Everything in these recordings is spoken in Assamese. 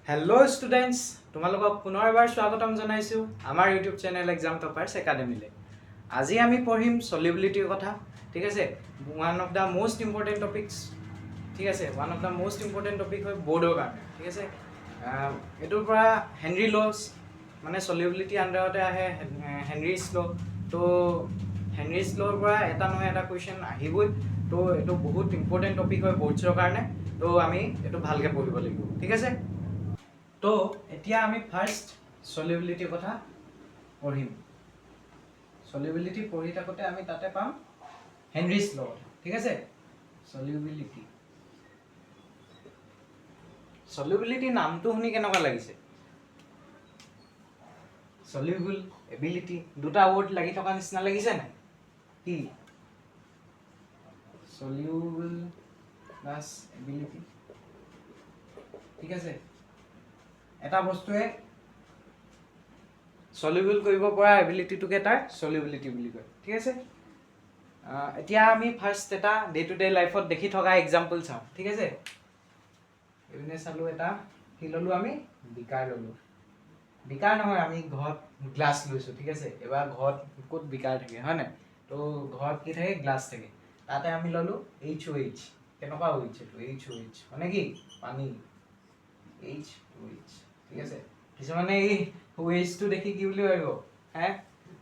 হেল্ল' ষ্টুডেণ্টছ, তোমালোকক পুনৰ এবাৰ স্বাগতম জনাইছোঁ আমাৰ ইউটিউব চেনেল এক্সাম টপাৰ্ছ একাডেমীলৈ। আজি আমি পঢ়িম চলিউবিলিটিৰ কথা, ঠিক আছে? One of the most important topics, ঠিক আছে? One of the most important topic হয় ব'ৰ্ডৰ কাৰণে, ঠিক আছে? এইটোৰ পৰা হেনৰি লছ, মানে চলিউবিলিটি আণ্ডাৰতে আহে হেনৰিজ ল'। ত' হেনৰিজ ল'ৰ পৰা এটা নহয় এটা কুৱেশ্যন আহিবই। ত' এইটো বহুত ইম্পৰ্টেণ্ট টপিক হয় ব'ৰ্ডছৰ কাৰণে। ত' আমি এইটো ভালকৈ পঢ়িব লাগিব, ঠিক আছে? তো এতিয়া আমি ফাৰ্ষ্ট চলিউবিলিটিৰ কথা পঢ়িম। চলিউবিলিটি পঢ়ি থাকোঁতে আমি তাতে পাম হেনৰিজ ল', ঠিক আছে? চলিউবিলিটি, চলিউবিলিটি নামটো শুনি কেনেকুৱা লাগিছে? চলিউবল, এবিলিটি, দুটা ৱৰ্ড লাগি থকা নিচিনা লাগিছে নাই? কি চলিউবল প্লাছ এবিলিটি, ঠিক আছে? এটা বস্তুৱে চলিউবল কৰিব পৰা এবিলিটিটোকে তাৰ চলিউবিলিটি বুলি কয়, ঠিক আছে? এতিয়া আমি ফাৰ্ষ্ট এটা ডে টু ডে লাইফত দেখি থকা এক্সাম্পল চাওঁ, ঠিক আছে? এইপিনে চালোঁ, এটা কি ল'লোঁ আমি? বিকাৰ ল'লোঁ। বিকাৰ নহয়, আমি ঘৰত গ্লাছ লৈছোঁ, ঠিক আছে? এবাৰ ঘৰত ক'ত বিকাৰ থাকে, হয় নাই? তো ঘৰত কি থাকে? গ্লাছ থাকে। তাতে আমি ল'লোঁ এইচ অ' এইচ। কেনেকুৱা অ' এইচ এইটো? এইচ অ' এইচ মানে কি? পানী, এইচ অ' এইচ, ঠিক আছে? কিছুমানে এই অ' এইচটো দেখি কি বুলি ভাবিব হে?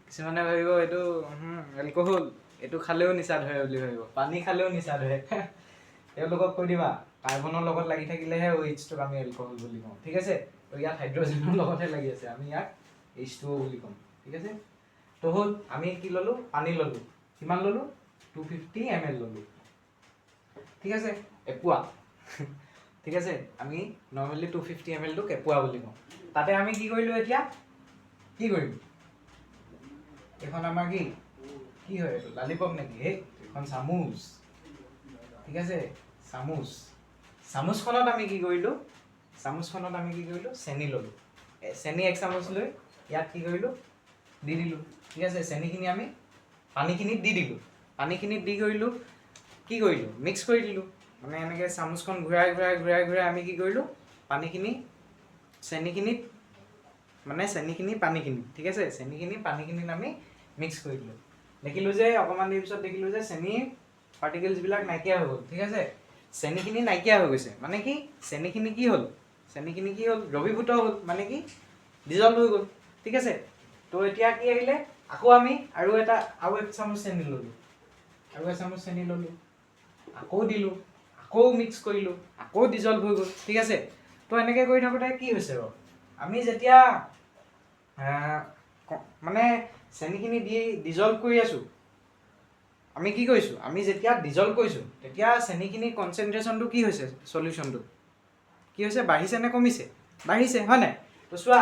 কিছুমানে ভাবিব এইটো এলকহল, এইটো খালেও নিচা ধৰে বুলি ভাবিব, পানী খালেও নিচা ধৰে। তেওঁলোকক কৈ দিবা, কাৰ্বনৰ লগত লাগি থাকিলেহে অ' এইচটোক আমি এলকহল বুলি কওঁ, ঠিক আছে? তো ইয়াত হাইড্ৰজেনৰ লগতহে লাগি আছে, আমি ইয়াক এইচ টু অ' বুলি ক'ম, ঠিক আছে? তো হ'ল, আমি কি ল'লোঁ? পানী ল'লোঁ। কিমান ল'লোঁ? 250 ml ল'লোঁ, ঠিক আছে? এপোৱা, ঠিক আছে? আমি নৰ্মেলি 250 ml টোক এপোৱা বুলি কওঁ। তাতে আমি কি কৰিলোঁ? এতিয়া কি কৰিম? এইখন আমাৰ কি কি হয়? এইটো লালিপপ নেকি? সেই এইখন চামুচ, ঠিক আছে? চামুচ। চামুচখনত আমি কি কৰিলোঁ? চামুচখনত আমি কি কৰিলোঁ? চেনি ল'লোঁ। চেনি এক চামুচ লৈ ইয়াত কি কৰিলোঁ? দি দিলোঁ, ঠিক আছে? চেনিখিনি আমি পানীখিনিত দি দিলোঁ। পানীখিনিত দি কৰিলোঁ কি কৰিলোঁ? মিক্স কৰি দিলোঁ। মানে এনেকৈ চামুচখন ঘূৰাই ঘূৰাই ঘূৰাই ঘূৰাই আমি কি কৰিলোঁ? পানীখিনি চেনিখিনিত, মানে চেনিখিনি পানীখিনি, ঠিক আছে? চেনিখিনি পানীখিনিত আমি মিক্স কৰি দিলোঁ। দেখিলোঁ যে অকণমান দেৰি পিছত দেখিলোঁ যে চেনিৰ পাৰ্টিকেলছবিলাক নাইকিয়া হৈ গ'ল, ঠিক আছে? চেনিখিনি নাইকিয়া হৈ গৈছে। মানে কি? চেনিখিনি কি হ'ল? চেনিখিনি কি হ'ল? দ্ৰৱীভূত হ'ল, মানে কি ডিজলভ হৈ গ'ল, ঠিক আছে? তো এতিয়া কি আহিলে? আকৌ আমি আৰু এটা, আৰু এক চামুচ চেনি ল'লোঁ, আৰু এচামুচ চেনি ল'লোঁ, আকৌ দিলোঁ, আকৌ মিক্স কৰিলোঁ, আকৌ ডিজলভ হৈ গ'ল, ঠিক আছে? তো এনেকৈ কৰি থাকোঁতে কি হৈছে বাৰু? আমি যেতিয়া মানে চেনিখিনি দি ডিজলভ কৰি আছোঁ, আমি কি কৰিছোঁ? আমি যেতিয়া ডিজলভ কৰিছোঁ, তেতিয়া চেনিখিনিৰ কনচেনট্ৰেশ্যনটো কি হৈছে? চলিউশ্যনটো কি হৈছে? বাঢ়িছে নে কমিছে? বাঢ়িছে, হয় নাই? তো চোৱা,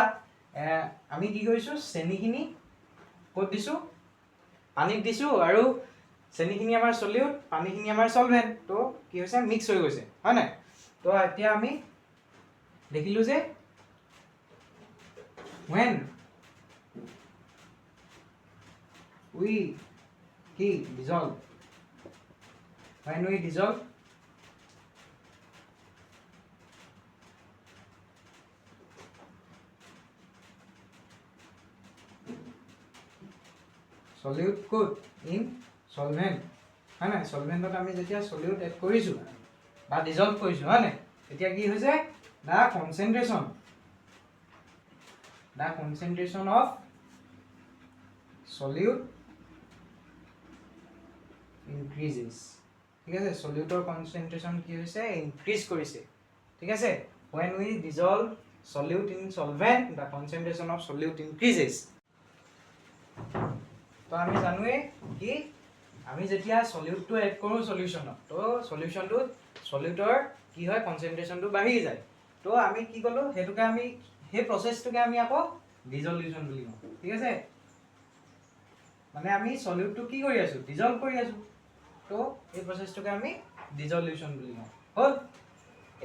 আমি কি কৰিছোঁ? চেনিখিনি ক'ত দিছোঁ? পানীত দিছোঁ। আৰু চেনিখিনি আমাৰ চলিউট, পানীখিনি আমাৰ চলভেণ্ট। তো কি হৈছে? মিক্স হৈ গৈছে, হয় নাই? তো এতিয়া আমি দেখিলোঁ যে when we কি dissolve, when we dissolve solute ক'ত? ইন solvent, হয় নাই? সলভেণ্টত আমি যেতিয়া সলিউট এড কৰিছোঁ বা ডিজলভ কৰিছোঁ, হয় নাই? তেতিয়া কি হৈছে? The concentration of solute increases, ঠিক আছে? সলিউটৰ কনচেনট্ৰেশ্যন কি হৈছে? ইনক্ৰিজ কৰিছে, ঠিক আছে? When we dissolve solute in solvent, the concentration of solute increases. তো আমি জানোৱেই কি আমি যেতিয়া সলিউটটো এড কৰোঁ সলিউশ্যনত, তো সলিউশ্যনটোত সলিউটৰ কি হয়? কনচেনট্ৰেশ্যনটো বাঢ়ি যায়। তো আমি কি ক'লোঁ? সেইটোকে আমি, সেই প্ৰচেছটোকে আমি আকৌ ডিজলিউশ্যন বুলি কওঁ, ঠিক আছে? মানে আমি সলিউটটো কি কৰি আছোঁ? ডিজলভ কৰি আছোঁ। তো এই প্ৰচেছটোকে আমি ডিজলিউশ্যন বুলি কওঁ। হ'ল,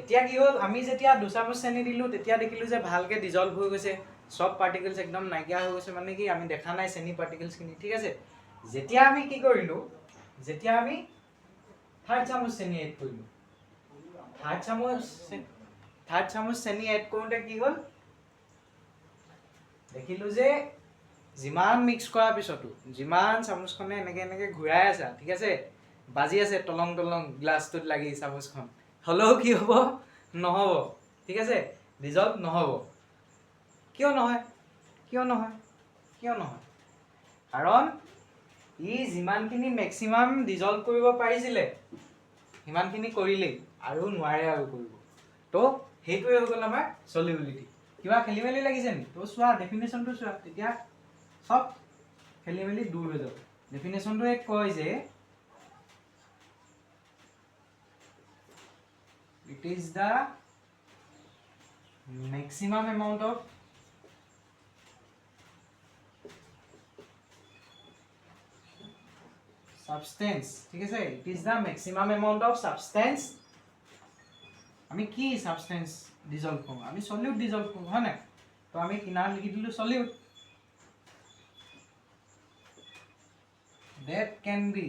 এতিয়া কি হ'ল? আমি যেতিয়া দুচামুচ চেনি দিলোঁ, তেতিয়া দেখিলোঁ যে ভালকৈ ডিজলভ হৈ গৈছে, চব পাৰ্টিকলছ একদম নাইকিয়া হৈ গৈছে। মানে কি আমি দেখা নাই চেনি পাৰ্টিকলছখিনি, ঠিক আছে? যেতিয়া আমি কি কৰিলোঁ? যেতিয়া আমি থাৰ্ড চামুচ চেনি এড কৰিলোঁ, থাৰ্ড চামুচ থাৰ্ড চামুচ চেনি এড কৰোঁতে কি হ'ল? দেখিলোঁ যে যিমান মিক্স কৰাৰ পিছতো, যিমান চামুচখনে এনেকৈ এনেকৈ ঘূৰাই আছা, ঠিক আছে, বাজি আছে টলং টলং গ্লাছটোত লাগি চামুচখন, হ'লেও কি হ'ব? নহ'ব, ঠিক আছে, ডিজল্ভ নহ'ব। কিয় নহয়? কিয় নহয়? কিয় নহয়? কাৰণ ই যিমানখিনি মেক্সিমাম ডিজল্ভ কৰিব পাৰিছিলে, সিমানখিনি কৰিলেই, আৰু নোৱাৰে আৰু কৰিব। তো সেইটোৱে হৈ গ'ল আমাৰ চলিবিলিটি। কিবা খেলি মেলি লাগিছে নেকি? তো চোৱা, ডেফিনেশ্যনটো চোৱা, তেতিয়া চব খেলি মেলি দূৰ হৈ যাব। ডেফিনেশ্যনটোৱে কয় যে it is the maximum amount of substance, ঠিক আছে, it is the maximum amount of substance। আমি কি ছাবষ্টেঞ্চ ডিজলভ কৰোঁ? আমি চলিউট ডিজলভ কৰোঁ, হয় নাই? তো আমি কিনাৰত লিখি দিলোঁ solute that can be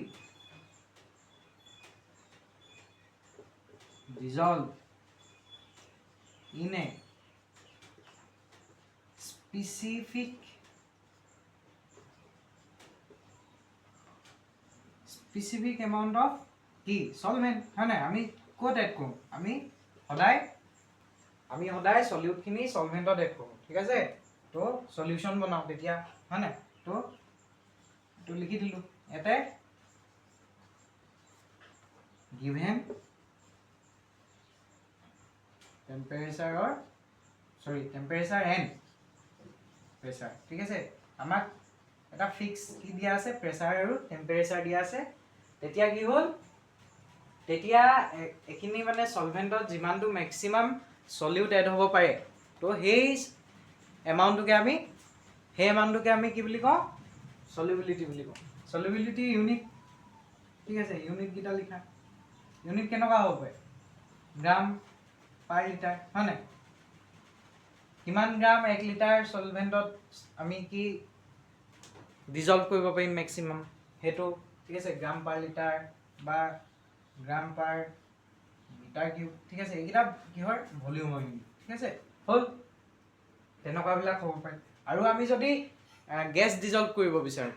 dissolved in a specific amount of কি? Solvent, হয় নাই? আমি ক'ত এড কৰোঁ? আমি সদায় চলিউটখিনি চলভেণ্টত এড কৰোঁ, ঠিক আছে? তো চলিউশ্যন বনাওঁ তেতিয়া, হয় নাই? তো এইটো লিখি দিলোঁ ইয়াতে গিভেন টেম্পাৰেচাৰৰ, চৰি, টেম্পাৰেচাৰ এণ্ড প্ৰেছাৰ, ঠিক আছে? আমাক এটা ফিক্স কি দিয়া আছে? প্ৰেছাৰ আৰু টেম্পাৰেচাৰ দিয়া আছে। তেতিয়া কি হ'ল? তেতিয়া এইখিনি মানে চলভেণ্টত যিমানটো মেক্সিমাম চলিউট এড হ'ব পাৰে, তো সেই এমাউণ্টটোকে আমি কি বুলি কওঁ? চলিবিলিটি বুলি কওঁ। চলিবিলিটি ইউনিট, ঠিক আছে, ইউনিটকেইটা লিখা। ইউনিট কেনেকুৱা হ'ব পাৰে? গ্ৰাম পাৰ লিটাৰ, হয় নাই? কিমান গ্ৰাম 1 লিটাৰ চলভেণ্টত আমি কি ডিজলভ কৰিব পাৰিম মেক্সিমাম সেইটো, ঠিক আছে, গ্ৰাম পাৰ লিটাৰ বা গ্ৰাম পাৰ মিটাৰ কিউব, ঠিক আছে? এইকেইটা কিহৰ? ভলিউমৰ ইউনিট, ঠিক আছে? হ'ল, তেনেকুৱাবিলাক হ'ব পাৰে। আৰু আমি যদি গেছ ডিজলভ কৰিব বিচাৰোঁ,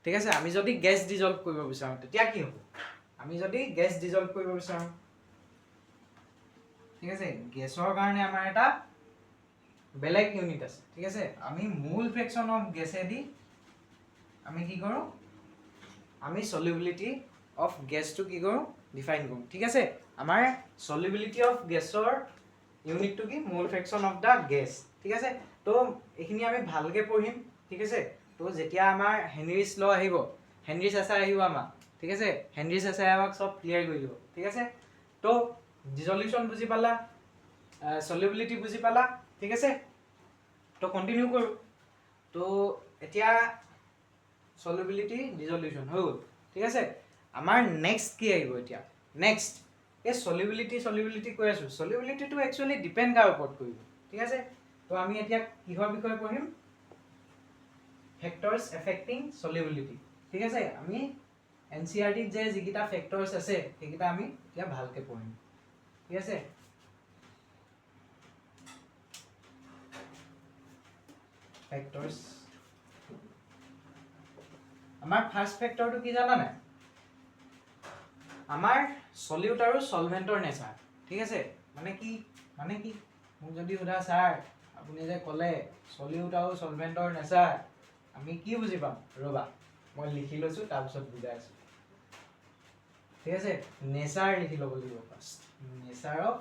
ঠিক আছে, আমি যদি গেছ ডিজলভ কৰিব বিচাৰোঁ তেতিয়া কি হ'ব? আমি যদি গেছ ডিজলভ কৰিব বিচাৰোঁ, ঠিক আছে, গেছৰ কাৰণে আমাৰ এটা বেলেগ ইউনিট আছে, ঠিক আছে? আমি মোল ফ্ৰেকশ্যন অফ গেছেদি আমি কি কৰোঁ? আমি চলিবিলিটি অফ গেছটো কি কৰোঁ? ডিফাইন কৰোঁ, ঠিক আছে? আমাৰ চলিবিলিটি অফ গেছৰ ইউনিটটো কি? Mole fraction of the gas, ঠিক আছে? তো এইখিনি আমি ভালকৈ পঢ়িম, ঠিক আছে? তো যেতিয়া আমাৰ হেনৰিছ ল আহিব, হেনৰিছ এছাই আহিব আমাৰ, ঠিক আছে, হেনৰিছ এছাই আমাক চব ক্লিয়াৰ কৰি দিব, ঠিক আছে? তো ডিজলিউশ্যন বুজি পালা, চলিবিলিটি বুজি পালা, ঠিক আছে? তো কণ্টিনিউ কৰোঁ। তো এতিয়া চলিবিলিটি, ডিজলিউশ্যন হৈ গ'ল, ঠিক আছে? আমাৰ নেক্সট কি আহিব এতিয়া? নেক্সট এই চলিবিলিটি, চলিবিলিটি কৈ আছোঁ, চলিবিলিটিটো একচুৱেলি ডিপেণ্ড কাৰ ওপৰত কৰিব, ঠিক আছে? তো আমি এতিয়া কিহৰ বিষয়ে পঢ়িম? ফেক্টৰ্ছ এফেক্টিং চলিবিলিটি, ঠিক আছে? আমি এনচিইআৰটিত যে যিকেইটা ফেক্টৰ্ছ আছে, সেইকেইটা আমি এতিয়া ভালকৈ পঢ়িম, ঠিক আছে? ফেক্টৰ্ছ, আমাৰ ফাৰ্ষ্ট ফেক্টৰটো কি জানা নাই? আমাৰ চলিউট আৰু চলভেণ্টৰ নেচাৰ, ঠিক আছে? মানে কি? মোক যদি সোধা, ছাৰ, আপুনি যে ক'লে চলিউট আৰু চলভেণ্টৰ নেচাৰ, আমি কি বুজি পাম? ৰ'বা, মই লিখি লৈছোঁ, তাৰপিছত বুজাই আছোঁ, ঠিক আছে? নেচাৰ লিখি ল'ব লাগিব first. Nature of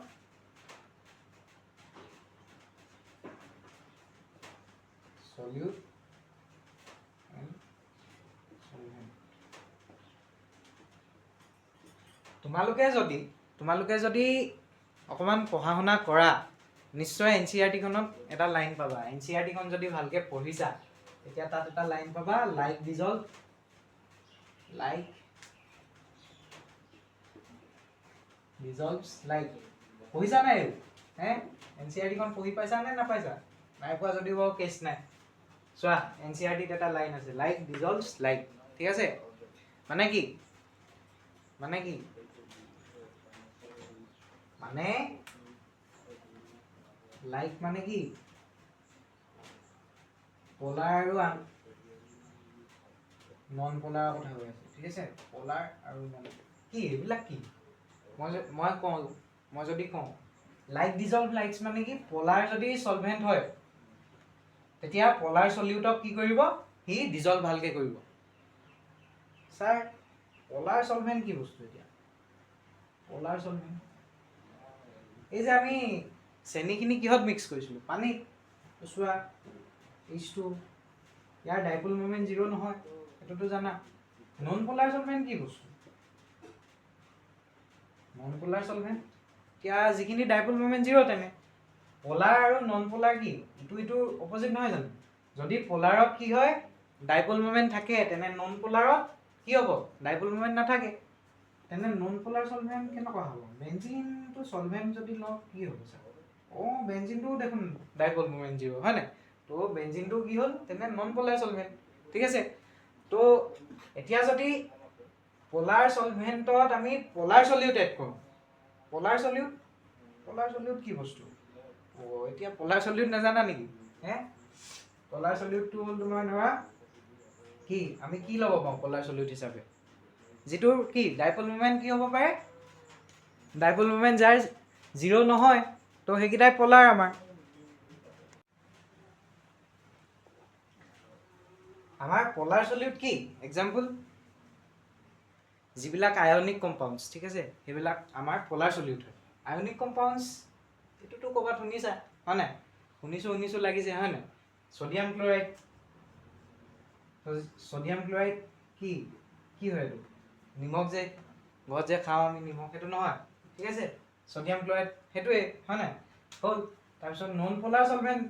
solute and solvent। তোমালোকে যদি অকণমান পঢ়া শুনা কৰা, নিশ্চয় এনচিইআৰটিখনত এটা লাইন পাবা। এনচিইআৰটিখন যদি ভালকৈ পঢ়িছা, তেতিয়া তাত এটা লাইন পাবা, like dissolve like dissolves like। পঢ়িছা নাই এইবোৰ হে? এনচিইআৰটিখন পঢ়ি পাইছা নে নাপাইছা? নাই পোৱা যদিও বাৰু কেছ নাই। চোৱা, এনচিইআৰটিত এটা লাইন আছে, লাইক ডিজলভছ লাইক, ঠিক আছে? মানে কি? মানে লাইক মানে কি? পলাৰ আৰু নন পলাৰৰ কথা কৈ আছে, ঠিক আছে? পলাৰ আৰু নন কি, এইবিলাক কি? মই কওঁ, মই যদি কওঁ লাইক ডিজলভ লাইকছ মানে কি? পলাৰ যদি চলভেণ্ট হয়, তেতিয়া পলাৰ চলিউটক কি কৰিব? সি ডিজলভ ভালকে কৰিব। ছাৰ, পলাৰ চলভেণ্ট কি বস্তু? এতিয়া পলাৰ চলভেণ্ট, এই যে আমি চেনিখিনি কিহত মিক্স কৰিছিলোঁ? পানীত। চোৱা, H2, ইয়াৰ ডাইপল মমেণ্ট জিৰ' নহয়, সেইটোতো জানা। নন পলাৰ চলভেণ্ট কি বস্তু? নন পলাৰ চলভেণ্ট এতিয়া যিখিনি ডাইপল মমেণ্ট জিৰ'। তেনে পলাৰ আৰু নন পলাৰ কি ইটো ইটোৰ অপজিট নহয় জানো? যদি পলাৰত কি হয়, ডাইপল মমেণ্ট থাকে, তেনে নন পলাৰত কি হ'ব? ডাইপল মমেণ্ট নাথাকে। তেনে নন পলাৰ চলভেণ্ট কেনেকুৱা হ'ব? বেঞ্জিনটো চলভেণ্ট যদি লওঁ কি হ'ব ছাৰ? অঁ, বেঞ্জিনটোও দেখোন ডাইপল মমেণ্ট জিৰ', হয় নাই? তো বেঞ্জিনটো কি হ'ল তেনে? নন পলাৰ চলভেণ্ট, ঠিক আছে? তো এতিয়া যদি পলাৰ চলভেণ্টত আমি পলাৰ চলিউট এড কৰোঁ, পলাৰ চলিউট, পলাৰ চলিউট কি বস্তু? অ' এতিয়া পলাৰ চলিউট নাজানা নেকি হে? পলাৰ চলিউটটো হ'ল তোমাৰ ধৰা কি, আমি কি ল'ব পাৰোঁ পলাৰ চলিউট হিচাপে? যিটোৰ কি ডাইপল মুভমেণ্ট কি হ'ব পাৰে? ডাইপল মুভমেণ্ট যাৰ জিৰ' নহয়, তো সেইকেইটাই পলাৰ। আমাৰ পলাৰ চলিউট কি? এক্সাম্পল, যিবিলাক আয়নিক কম্পাউণ্ডছ, ঠিক আছে, সেইবিলাক আমাৰ পলাৰ চলিউট হয়। আয়নিক কম্পাউণ্ডছ এইটোতো ক'ৰবাত শুনিছা, হয় নাই? শুনিছোঁ শুনিছোঁ লাগিছে, হয় নাই? ছডিয়াম ক্লৰাইড, ছডিয়াম ক্লৰাইড কি কি হয়? এইটো নিমখ যে ঘৰত যে খাওঁ আমি নিমখ, সেইটো নহয়, ঠিক আছে? ছডিয়াম ক্লৰাইড সেইটোৱে, হয় নাই? হ'ল। তাৰপিছত non polar solvent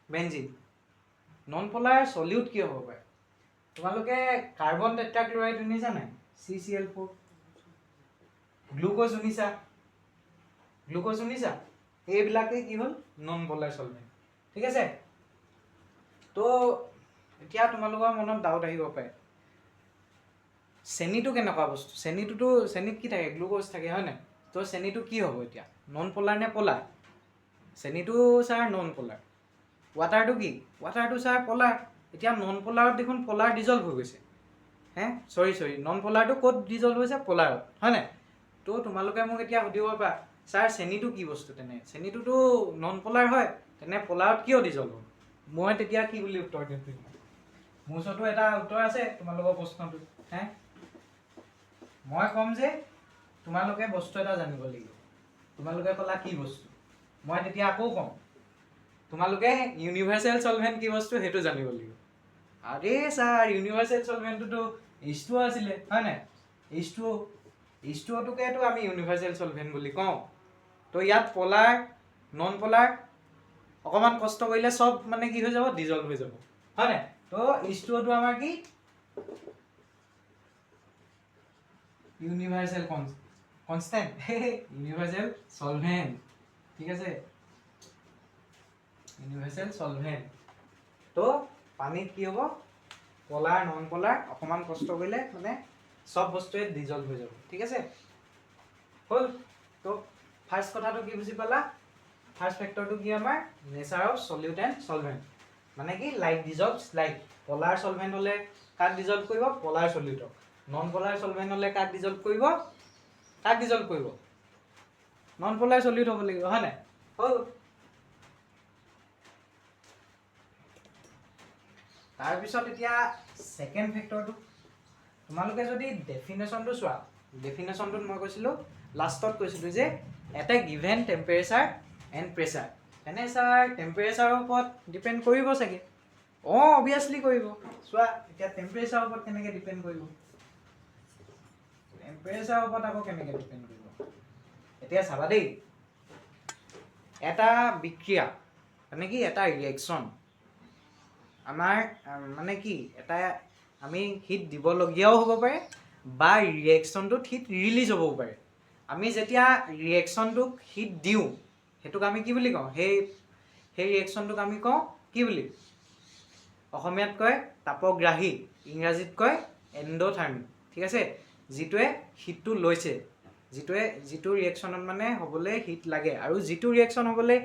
benzene. Non polar চলিউট কি হ'ব পাৰে? তোমালোকে কাৰ্বন টেট্ৰাক্লৰাইড শুনিছা নাই? CCl4। Glucose শুনিছা? গ্লুক'জ শুনিছা? এইবিলাকেই কি হ'ল? নন পলাৰ চলভেণ্ট, ঠিক আছে? তো এতিয়া তোমালোকৰ মনত ডাউট আহিব পাৰে, চেনিটো কেনেকুৱা বস্তু? চেনিটোতো, চেনিত কি থাকে? গ্লুক'জ থাকে, হয় নাই? তো চেনিটো কি হ'ব এতিয়া, নন পলাৰ নে পলাৰ? চেনিটো ছাৰ নন পলাৰ। ৱাটাৰটো কি? ৱাটাৰটো ছাৰ পলাৰ। এতিয়া নন পলাৰত দেখোন পলাৰ ডিজলভ হৈ গৈছে। হে, চৰি চৰি, নন পলাৰটো ক'ত ডিজলভ হৈছে? পলাৰত, হয় নাই? তো তোমালোকে মোক এতিয়া সুধিব পাৰা, ছাৰ, চেনিটো কি বস্তু? তেনে চেনিটোতো নন পলাৰ হয়, তেনে পলাৰত কিয় ডিজলভ হ'ল? মই তেতিয়া কি বুলি উত্তৰ দিম তোমাক? মোৰ ওচৰতো এটা উত্তৰ আছে তোমালোকৰ প্ৰশ্নটো। হে, মই ক'ম যে তোমালোকে বস্তু এটা জানিব লাগিব। তোমালোকে ক'লা কি বস্তু? মই তেতিয়া আকৌ ক'ম, তোমালোকে ইউনিভাৰ্চেল চলভেণ্ট কি বস্তু সেইটো জানিব লাগিব। আৰে ছাৰ, ইউনিভাৰ্চেল চলভেণ্টটোতো H2O আছিলে, হয় নাই? H2O, H2Oটোকেতো আমি ইউনিভাৰ্চেল চলভেণ্ট বুলি কওঁ। তো ইয়াত পলাৰ, নন পলাৰ অকণমান কষ্ট কৰিলে চব মানে কি হৈ যাব? ডিজলভ হৈ যাব, হয় নাই? তো H2Oটো আমাৰ কি? ইউনিভাৰ্চেল কনষ্টেণ্ট, ইউনিভাৰ্চেল চলভেণ্ট, ঠিক আছে? Universal solvent. তো পানীত কি হ'ব? পলাৰ, নন পলাৰ অকণমান কষ্ট কৰিলে মানে চব বস্তুৱে ডিজলভ হৈ যাব, ঠিক আছে? হ'ল। তো ফাৰ্ষ্ট কথাটো কি বুজি পালা? ফাৰ্ষ্ট ফেক্টৰটো কি আমাৰ? Nature of solute and solvent। মানে কি? Like dissolves like। Polar solvent হ'লে কাক ডিজলভ কৰিব? পলাৰ চলিউটক। নন পলাৰ চলভেণ্ট হ'লে কাক ডিজলভ কৰিব? কাক ডিজলভ কৰিব? নন পলাৰ চলিউট হ'ব লাগিব, হয় নাই? হ'ল। তাৰপিছত এতিয়া ছেকেণ্ড ফেক্টৰটো, তোমালোকে যদি ডেফিনেশ্যনটো চোৱা, ডেফিনেশ্যনটোত মই কৈছিলোঁ, লাষ্টত কৈছিলোঁ যে এটা গিভেন টেম্পাৰেচাৰ এণ্ড প্ৰেছাৰ। তেনে ছাৰ, টেম্পাৰেচাৰৰ ওপৰত ডিপেণ্ড কৰিব চাগে? অঁ, অভিয়াছলি কৰিব। চোৱা, এতিয়া টেম্পাৰেচাৰৰ ওপৰত কেনেকৈ ডিপেণ্ড কৰিব? টেম্পাৰেচাৰৰ ওপৰত আকৌ কেনেকৈ ডিপেণ্ড কৰিব? এতিয়া চাবা দেই, এটা বিক্ৰিয়া মানে কি? এটা ৰিয়েকশ্যন আমাৰ মানে কি, এটা আমি হিট দিবলগীয়াও হ'ব পাৰে বা ৰিয়েকশ্যনটোত হিট ৰিলিজ হ'বও পাৰে। আমি যেতিয়া ৰিয়েকশ্যনটোক হিট দিওঁ, সেইটোক আমি কি বুলি কওঁ? সেই ৰিয়েকশ্যনটোক আমি কওঁ কি বুলি? অসমীয়াত কয় তাপগ্ৰাহী, ইংৰাজীত কয় এণ্ড'থাৰ্মিক, ঠিক আছে? যিটোৱে হিটটো লৈছে, যিটোৱে, যিটো ৰিয়েকশ্যনত মানে হ'বলৈ হিট লাগে আৰু যিটো ৰিয়েকশ্যন হ'বলৈ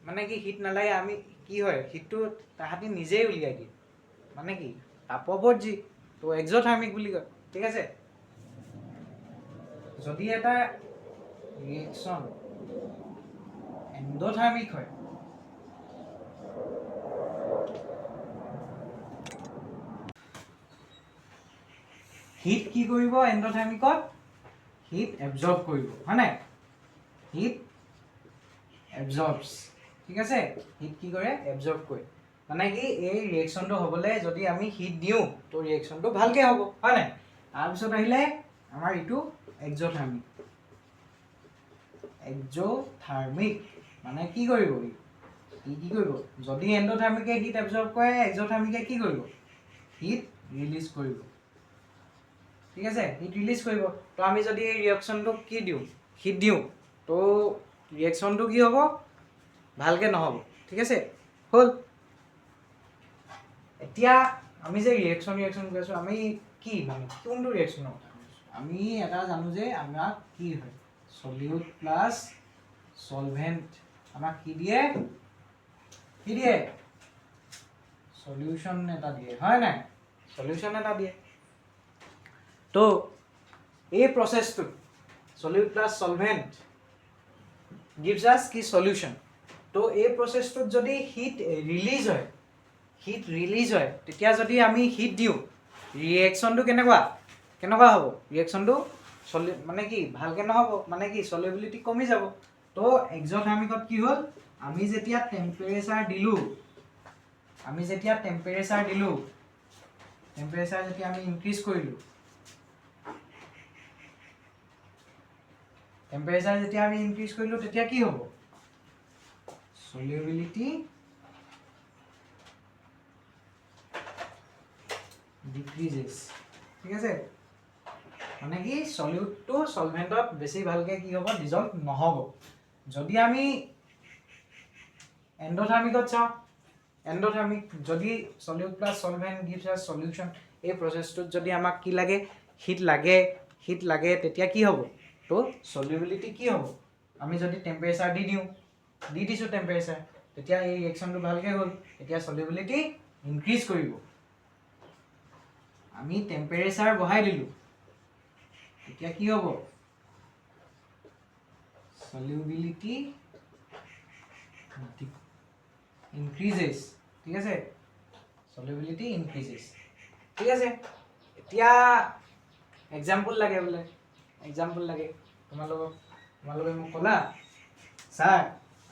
মানে কি হিট নালাগে। আমি কি হয়, হিটটো তাহাঁতি নিজেই উলিয়াই দিয়ে, মানে কি তাপবৰ্জী, তো এক্স'থাৰ্মিক বুলি কয়, ঠিক আছে? যদি এটা ৰিয়েকশ্যন এণ্ড'থাৰ্মিক হয়, হিট কি কৰিব? এণ্ড'থাৰ্মিকত হিট এবজৰ্ব কৰিব, হয় নাই? হিট এবজৰ্বছ, ঠিক আছে? হিট কি কৰে? এবজৰ্ব কৰে। মানে কি এই ৰিয়েকশ্যনটো হ'বলৈ যদি আমি হিট দিওঁ, তো ৰিয়েকশ্যনটো ভালকৈ হ'ব, হয় নাই? তাৰপিছত আহিলে আমাৰ এইটো এক্স'থাৰ্মিক। এক্স'থাৰ্মিক মানে কি কৰিব? ই কি কৰিব? যদি এণ্ড'থাৰ্মিকে হিট এবজৰ্ব কৰে, এক্স'থাৰ্মিকে কি কৰিব? হিট ৰিলিজ কৰিব, ঠিক আছে? হিট ৰিলিজ কৰিব। তো আমি যদি এই ৰিয়েকশ্যনটোক কি দিওঁ, হিট দিওঁ, তো ৰিয়েকশ্যনটো কি হ'ব? ভালকৈ নহ'ব, ঠিক আছে? হ'ল। এতিয়া আমি যে ৰিয়েকশ্যন ৰিয়েকশ্যন কৰি আছোঁ, আমি কি মানে কোনটো ৰিয়েকশ্যনৰ কথা কৈছোঁ? আমি এটা জানো যে আমাক কি হয়, চলিউট প্লাছ চলভেণ্ট আমাক কি দিয়ে? কি দিয়ে? চলিউশ্যন এটা দিয়ে, হয় নাই? চলিউশ্যন এটা দিয়ে। তো এই প্ৰচেছটোত solute plus solvent gives us কি? চলিউশ্যন। তো এই প্ৰচেছটোত যদি হিট ৰিলিজ হয়, হিট ৰিলিজ হয়, তেতিয়া যদি আমি হিট দিওঁ, ৰিয়েকশ্যনটো কেনেকুৱা কেনেকুৱা হ'ব? ৰিয়েকশ্যনটো চলি মানে কি ভালকৈ নহ'ব, মানে কি চলিউবিলিটি কমি যাব। তো এক্স'থাৰ্মিকত কি হ'ল? আমি যেতিয়া টেম্পাৰেচাৰ দিলোঁ, আমি যেতিয়া টেম্পাৰেচাৰ দিলোঁ, টেম্পাৰেচাৰ যেতিয়া আমি ইনক্ৰিজ কৰিলোঁ, টেম্পাৰেচাৰ যেতিয়া আমি ইনক্ৰিজ কৰিলোঁ, তেতিয়া কি হ'ব? চলিউবিলিটি ডিক্ৰিজেছ, ঠিক আছে? মানে কি চলিউটটো চলভেণ্টত বেছি ভালকৈ কি হ'ব? ডিজলভ নহ'ব। যদি আমি এণ্ড'থাৰ্মিকত চাওঁ, এণ্ড'থাৰ্মিক যদি solute plus solvent gives us solution, এই প্ৰচেছটোত যদি আমাক কি লাগে? হিট লাগে, হিট লাগে, তেতিয়া কি হ'ব? তো চলিউবিলিটি কি হ'ব? আমি যদি টেম্পাৰেচাৰ দি দিওঁ, দি দিছোঁ টেম্পাৰেচাৰ, তেতিয়া এই ৰিয়েকশ্যনটো ভালকৈ হ'ল, তেতিয়া চলিউবিলিটি ইনক্ৰিজ কৰিব। আমি টেম্পাৰেচাৰ বঢ়াই দিলোঁ, তেতিয়া কি হ'ব? চলিউবিলিটি ইনক্ৰিজেছ, ঠিক আছে? চলিউবিলিটি ইনক্ৰিজেছ, ঠিক আছে? এতিয়া এক্সাম্পল লাগে বোলে, এক্সাম্পল লাগে তোমালোকক। তোমালোকে মোক ক'লা, ছাৰ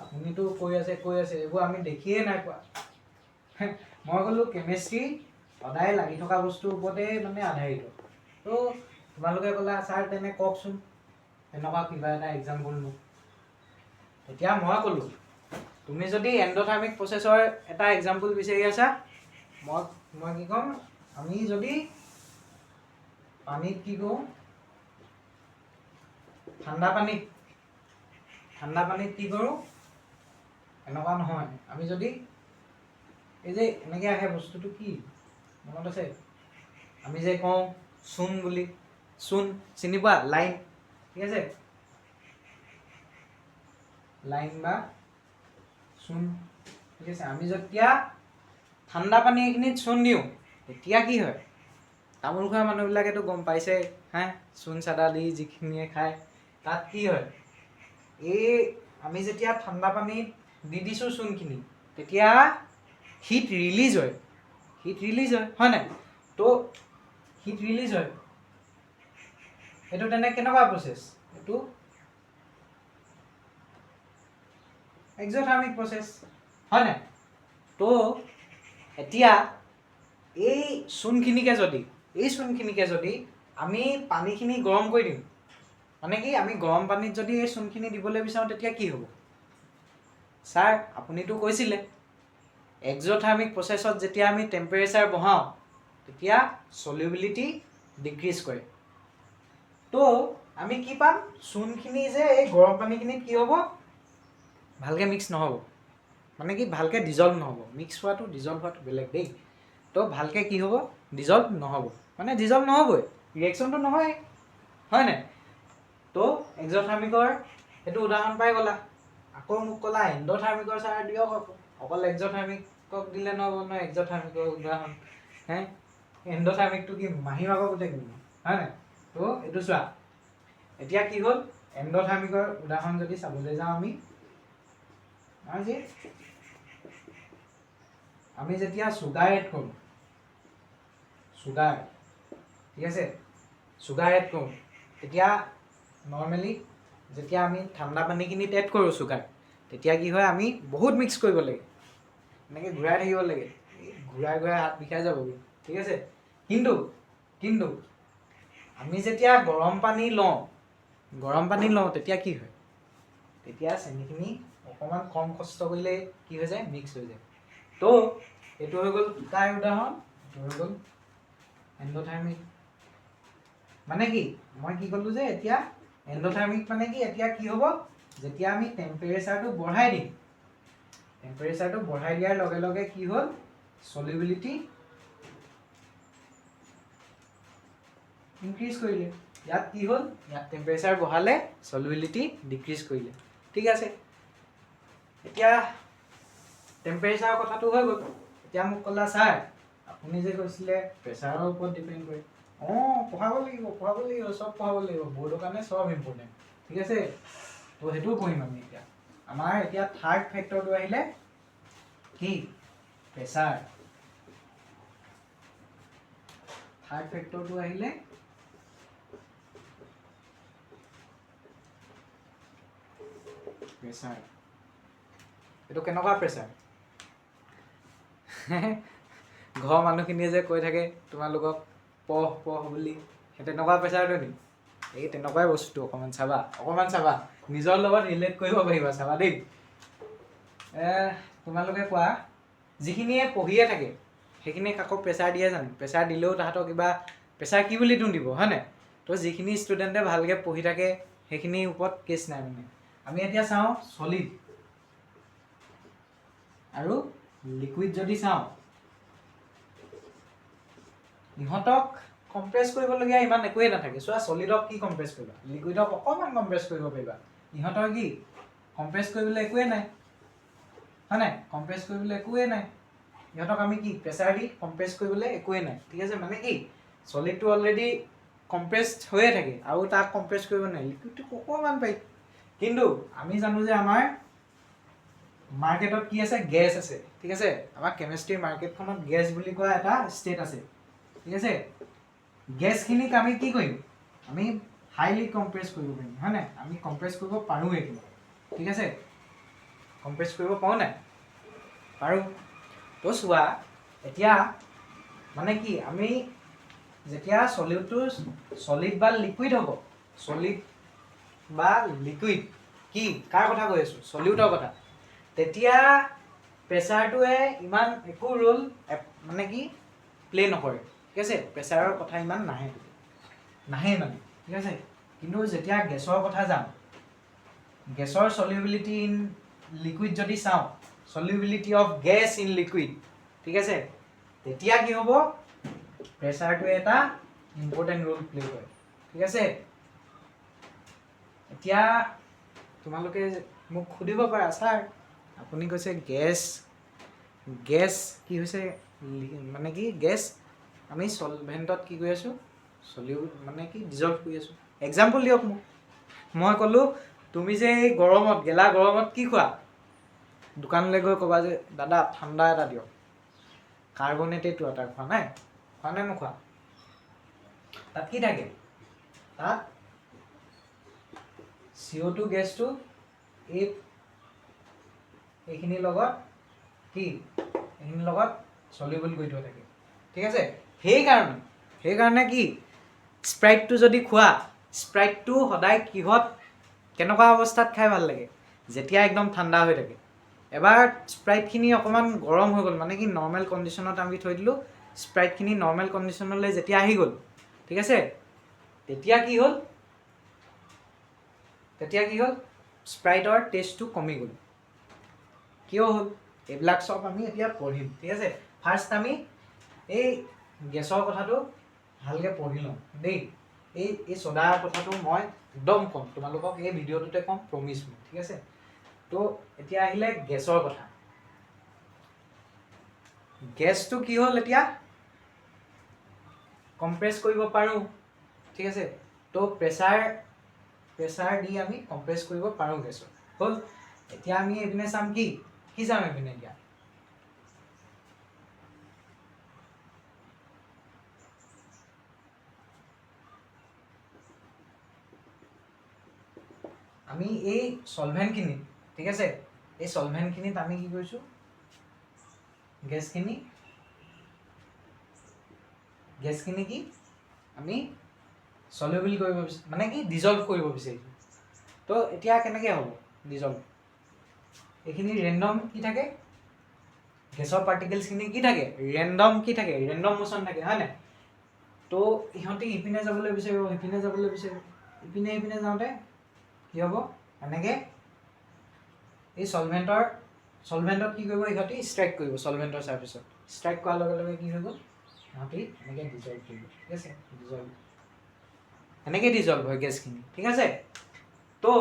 আপুনিতো কৈ আছে কৈ আছে, এইবোৰ আমি দেখিয়ে নাই পোৱা। মই ক'লোঁ, কেমেষ্ট্ৰি সদায় লাগি থকা বস্তুৰ ওপৰতে মানে আধাৰিত। তো তোমালোকে ক'লা, ছাৰ তেনে কওকচোন তেনেকুৱা কিবা এটা এক্সাম্পল মোক। তেতিয়া মই ক'লোঁ, তুমি যদি এণ্ড'থাৰ্মিক প্ৰচেছৰ এটা এক্সাম্পল বিচাৰি আছা, মই কি ক'ম? আমি যদি পানীত কি কৰোঁ, ঠাণ্ডা পানীত কি কৰোঁ, এনেকুৱা নহয়, আমি যদি এই যে এনেকৈ আহে বস্তুটো, কি মনত আছে? আমি যে কওঁ চূণ বুলি, চূণ চিনি পোৱা? লাইম, ঠিক আছে? লাইম বা চূণ, ঠিক আছে? আমি যেতিয়া ঠাণ্ডা পানী এইখিনিত চূণ দিওঁ, তেতিয়া কি হয়? তামোল খোৱা মানুহবিলাকেতো গম পাইছে হা, চূণ চাদা দি যিখিনিয়ে খায়, তাত কি হয়? এই আমি যেতিয়া ঠাণ্ডা পানীত দি দিছোঁ চূণখিনি, তেতিয়া হিট ৰিলিজ হয়, হিট ৰিলিজ হয়, হয় নাই? তো হিট ৰিলিজ হয়, এইটো তেনে কেনেকুৱা প্ৰচেছ? এইটো এক্স'থাৰ্মিক প্ৰচেছ, হয় নাই? তো এতিয়া এই চূণখিনিকে যদি আমি পানীখিনি গৰম কৰি দিওঁ, মানে কি আমি গৰম পানীত যদি এই চূণখিনি দিবলৈ বিচাৰোঁ, তেতিয়া কি হ'ব? ছাৰ আপুনিতো কৈছিলে এক্স'থাৰ্মিক প্ৰচেছত যেতিয়া আমি টেম্পাৰেচাৰ বঢ়াওঁ, তেতিয়া চলিউবিলিটি ডিক্ৰিজ কৰে। তো আমি কি পাম? চূণখিনি যে এই গৰম পানীখিনিত কি হ'ব? ভালকৈ মিক্স নহ'ব, মানে কি ভালকৈ ডিজল্ভ নহ'ব। মিক্স হোৱাটো, ডিজল্ভ হোৱাটো বেলেগ দেই। তো ভালকৈ কি হ'ব? ডিজল্ভ নহ'ব, মানে ডিজল্ভ নহ'বই, ৰিয়েকশ্যনটো নহয়, হয় নাই? তো এক্স'থাৰ্মিকৰ সেইটো উদাহৰণ পাই গ'লা। আকৌ আকৌ মোক ক'লা এণ্ড'থাৰ্মিকৰ ছাৰ দিয়ক আকৌ। অকল এক্স'থাৰ্মিকক দিলে নহ'ব নহয়। এক্স'থাৰ্মিকৰ উদাহৰণ হে, এণ্ড'থাৰ্মিকটো কি মাহী মাকৰ পুতেক নেকি, হয় নাই? তো এইটো চোৱা, এতিয়া কি হ'ল? এণ্ড'থাৰ্মিকৰ উদাহৰণ যদি চাবলৈ যাওঁ আমি, আজি আমি যেতিয়া চুগাৰ এড কৰোঁ, চুগাৰ, ঠিক আছে, চুগাৰ এড কৰোঁ, তেতিয়া নৰ্মেলি যেতিয়া আমি ঠাণ্ডা পানীখিনিত এড কৰোঁ চুগাৰ, তেতিয়া কি হয়? আমি বহুত মিক্স কৰিব লাগে, এনেকৈ ঘূৰাই থাকিব লাগে, এই ঘূৰাই ঘূৰাই হাত বিষাই যাবগৈ, ঠিক আছে? কিন্তু আমি যেতিয়া গৰম পানী লওঁ, গৰম পানী লওঁ, তেতিয়া কি হয়? তেতিয়া চেনিখিনি অকণমান কম কষ্ট কৰিলে কি হৈ যায়? মিক্স হৈ যায়। তো এইটো হৈ গ'ল কাৰ উদাহৰণ? এইটো হৈ গ'ল এণ্ড'থাৰ্মিক। মানে কি, মই কি ক'লোঁ যে এতিয়া এণ্ড'থাৰ্মিক মানে কি? এতিয়া কি হ'ব? যেতিয়া আমি টেম্পাৰেচাৰটো বঢ়াই দিম, টেম্পাৰেচাৰটো বঢ়াই দিয়াৰ লগে লগে কি হ'ল? চলিবিলিটি ইনক্ৰিজ কৰিলে। ইয়াত কি হ'ল? ইয়াত টেম্পাৰেচাৰ বঢ়ালে, চলিবিলিটি ডিক্ৰিজ কৰিলে, ঠিক আছে? এতিয়া টেম্পাৰেচাৰৰ কথাটো হৈ গ'ল। এতিয়া মোক ক'লা, ছাৰ, আপুনি যে কৈছিলে প্ৰেছাৰৰ ওপৰত ডিপেণ্ড কৰে। অঁ, পঢ়াব লাগিব, পঢ়াব লাগিব, চব পঢ়াব লাগিব। বৰ্ডৰ কাৰণে চব ইম্পৰ্টেণ্ট, ঠিক আছে? তো সেইটোও পঢ়িম আমি। এতিয়া আমাৰ এতিয়া থাৰ্ড ফেক্টৰটো আহিলে কি? প্ৰেছাৰ। থাৰ্ড ফেক্টৰটো আহিলে প্ৰেছাৰ। এইটো কেনেকুৱা প্ৰেছাৰ? ঘৰৰ মানুহখিনিয়ে যে কৈ থাকে তোমালোকক পঢ় পঢ় বুলি, সেই তেনেকুৱা প্ৰেছাৰটো নেকি? এই তেনেকুৱাই বস্তুটো। অকণমান চাবা, অকণমান চাবা, নিজৰ লগত ৰিলেট কৰিব পাৰিবা, চাবা দেই। তোমালোকে কোৱা, যিখিনিয়ে পঢ়িয়ে থাকে সেইখিনিয়ে কাকো প্ৰেছাৰ দিয়ে জানো? প্ৰেছাৰ দিলেও তাহাঁতৰ কিবা প্ৰেছাৰ কি বুলিতো দিব, হয় নাই? তো যিখিনি ষ্টুডেণ্টে ভালকৈ পঢ়ি থাকে সেইখিনিৰ ওপৰত কেছ নাই। মানে আমি এতিয়া চাওঁ, চলিড আৰু লিকুইড যদি চাওঁ, ইহঁতক কম্প্ৰেছ কৰিবলগীয়া ইমান একোৱেই নাথাকে। চোৱা, চলিডক কি কম্প্ৰেছ কৰিবা? লিকুইডক অকণমান কম্প্ৰেছ কৰিব পাৰিবা। ইহঁতৰ কি কম্প্ৰেছ কৰিবলৈ একোৱেই নাই, হয় নাই? কম্প্ৰেছ কৰিবলৈ একোৱেই নাই। ইহঁতক আমি কি প্ৰেছাৰ দি কম্প্ৰেছ কৰিবলৈ একোৱেই নাই, ঠিক আছে? মানে কি, চলিডটো অলৰেডি কম্প্ৰেছড হৈয়ে থাকে আৰু তাক কম্প্ৰেছ কৰিব নোৱাৰি। লিকুইডটো অকণমান পাৰি। কিন্তু আমি জানো যে আমাৰ মাৰ্কেটত কি আছে? গেছ আছে, ঠিক আছে? আমাৰ কেমেষ্ট্ৰিৰ মাৰ্কেটখনত গেছ বুলি কোৱা এটা ষ্টেট আছে, ঠিক আছে? গেছখিনিক আমি কি কৰিম? আমি হাইলি কম্প্ৰেছ কৰিব পাৰিম, হয় নাই? আমি কম্প্ৰেছ কৰিব পাৰোঁ এইখিনি, ঠিক আছে? কম্প্ৰেছ কৰিব পাৰোঁ নাই? পাৰোঁ। তো চোৱা, এতিয়া মানে কি, আমি যেতিয়া চলিউটটো চলিড বা লিকুইড হ'ব, চলিড বা লিকুইড, কি কাৰ কথা কৈ আছোঁ? চলিউটৰ কথা। তেতিয়া প্ৰেছাৰটোৱে ইমান একো ৰোল মানে কি প্লে নকৰে, ঠিক আছে? প্ৰেছাৰৰ কথা ইমান নাহে, নাহে মানে, ঠিক আছে? কিন্তু যেতিয়া গেছৰ কথা যাম, গেছৰ চলিউবিলিটি ইন লিকুইড যদি চাওঁ, solubility of gas in liquid, ঠিক আছে, তেতিয়া কি হ'ব? প্ৰেছাৰটোৱে এটা ইম্পৰ্টেণ্ট ৰোল প্লে কৰে, ঠিক আছে? এতিয়া তোমালোকে মোক সুধিব পাৰা, ছাৰ, আপুনি কৈছে গেছ, গেছ কি হৈছে, মানে কি গেছ আমি চলভেণ্টত কি কৰি আছোঁ? চলিউ মানে কি ডিজল্ভ কৰি আছোঁ। এক্সাম্পল দিয়ক মোক। মই ক'লোঁ, তুমি যে এই গৰমত, গেলা গৰমত কি খোৱা? দোকানলৈ গৈ ক'বা যে দাদা, ঠাণ্ডা এটা দিয়ক, কাৰ্বনেটেড ৱাটাৰ খোৱা নাই? খোৱা নাই নোখোৱা? তাত কি থাকে? তাত CO2 গেছটো এইখিনিৰ লগত কি, এইখিনিৰ লগত চলিবল কৰি থোৱা থাকে, ঠিক আছে? সেইকাৰণে কি, স্প্ৰাইটটো যদি খোৱা, স্প্ৰাইটটো সদায় কিহত, কেনেকুৱা অৱস্থাত খাই ভাল লাগে? যেতিয়া একদম ঠাণ্ডা হৈ থাকে। এবাৰ স্প্ৰাইটখিনি অকণমান গৰম হৈ গ'ল, মানে কি নৰ্মেল কণ্ডিশ্যনত আমি থৈ দিলোঁ, স্প্ৰাইটখিনি নৰ্মেল কণ্ডিশ্যনলৈ যেতিয়া আহি গ'ল, ঠিক আছে, তেতিয়া কি হ'ল? তেতিয়া কি হ'ল? স্প্ৰাইটৰ টেষ্টটো কমি গ'ল। কিয় হ'ল? এইবিলাক চব আমি এতিয়া পঢ়িম, ঠিক আছে? ফাৰ্ষ্ট আমি এই গেছৰ কথাটো ভালকৈ পঢ়ি লওঁ দেই। এই চ'দাৰ কথাটো মই একদম ক'ম তোমালোকক, এই ভিডিঅ'টোতে ক'ম, প্ৰমিছ মই, ঠিক আছে? তো এতিয়া আহিলে গেছৰ কথা। গেছটো কি হ'ল? এতিয়া কম্প্ৰেছ কৰিব পাৰোঁ, ঠিক আছে? তো প্ৰেছাৰ প্ৰেছাৰ দি আমি কম্প্ৰেছ কৰিব পাৰোঁ গেছৰ। হ'ল, এতিয়া আমি এইপিনে চাম। কি কি চাম এইপিনে এতিয়া? আমি এই চলভেণ্টখিনিত, ঠিক আছে, এই চলভেণ্টখিনিত আমি কি কৰিছোঁ? গেছখিনি কি আমি চলিউবল কৰিব, মানে কি ডিজলভ কৰিব বিচাৰিছোঁ। তো এতিয়া কেনেকৈ হ'ব ডিজলভ? এইখিনি ৰেণ্ডম কি থাকে? গেছৰ পাৰ্টিকেলছখিনি কি থাকে? ৰেণ্ডম কি থাকে? ৰেণ্ডম মোচন থাকে, হয় নাই? তো ইহঁতি ইপিনে যাবলৈ বিচাৰিব, সিপিনে যাবলৈ বিচাৰিব। ইপিনে ইপিনে যাওঁতে কি হ'ব? এনেকৈ এই চলভেণ্টত কি কৰিব? ইহঁতি ষ্ট্ৰাইক কৰিব। চলভেণ্টৰ চাৰ্ফেচত ষ্ট্ৰাইক কৰাৰ লগে লগে কি হৈ গ'ল? ইহঁতি এনেকৈ ডিজলভ কৰিব, ঠিক আছে? ডিজলভ, এনেকৈ ডিজলভ হয় গেছখিনি, ঠিক আছে? তো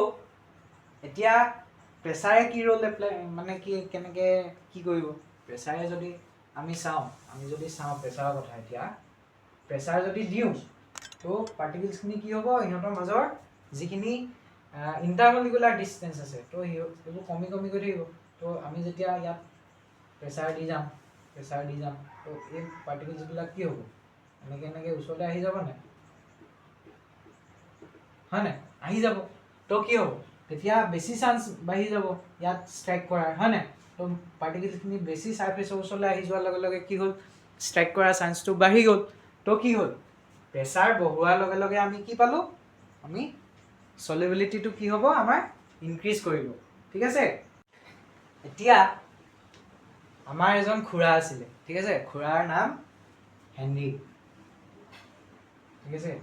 এতিয়া প্ৰেছাৰে কি ৰোল এপ্লাই, মানে কি কেনেকৈ কি কৰিব প্ৰেছাৰে? যদি আমি চাওঁ, আমি যদি চাওঁ প্ৰেছাৰৰ কথা, এতিয়া প্ৰেছাৰ যদি দিওঁ, তো পাৰ্টিকলছখিনি কি হ'ব? ইহঁতৰ মাজৰ যিখিনি ইণ্টাৰমলিকুলাৰ ডিষ্টেঞ্চ আছে, তো সেইবোৰ কমি কমি গৈ থাকিব। তো আমি যেতিয়া ইয়াত প্ৰেছাৰ দি যাম, প্ৰেছাৰ দি যাম, তো এই পাৰ্টিকলছবিলাক কি হ'ব? এনেকৈ এনেকৈ ওচৰলৈ আহি যাব নাই? হয় নাই? আহি যাব। তো কি হ'ব তেতিয়া? বেছি চান্স বাঢ়ি যাব ইয়াত ষ্ট্ৰাইক কৰাৰ, হয় নাই? তো পাৰ্টিকলছখিনি বেছি চাৰ্ফেচৰ ওচৰলৈ আহি যোৱাৰ লগে লগে কি হ'ল? ষ্ট্ৰাইক কৰাৰ চান্সটো বাঢ়ি গ'ল। তো কি হ'ল? প্ৰেছাৰ বঢ়োৱাৰ লগে লগে আমি কি পালোঁ? আমি চলিবিলিটিটো কি হ'ব আমাৰ? ইনক্ৰিজ কৰিব, ঠিক আছে? এতিয়া আমাৰ এজন খুৰা আছিলে, ঠিক আছে? খুৰাৰ নাম হেনৰি, ঠিক আছে?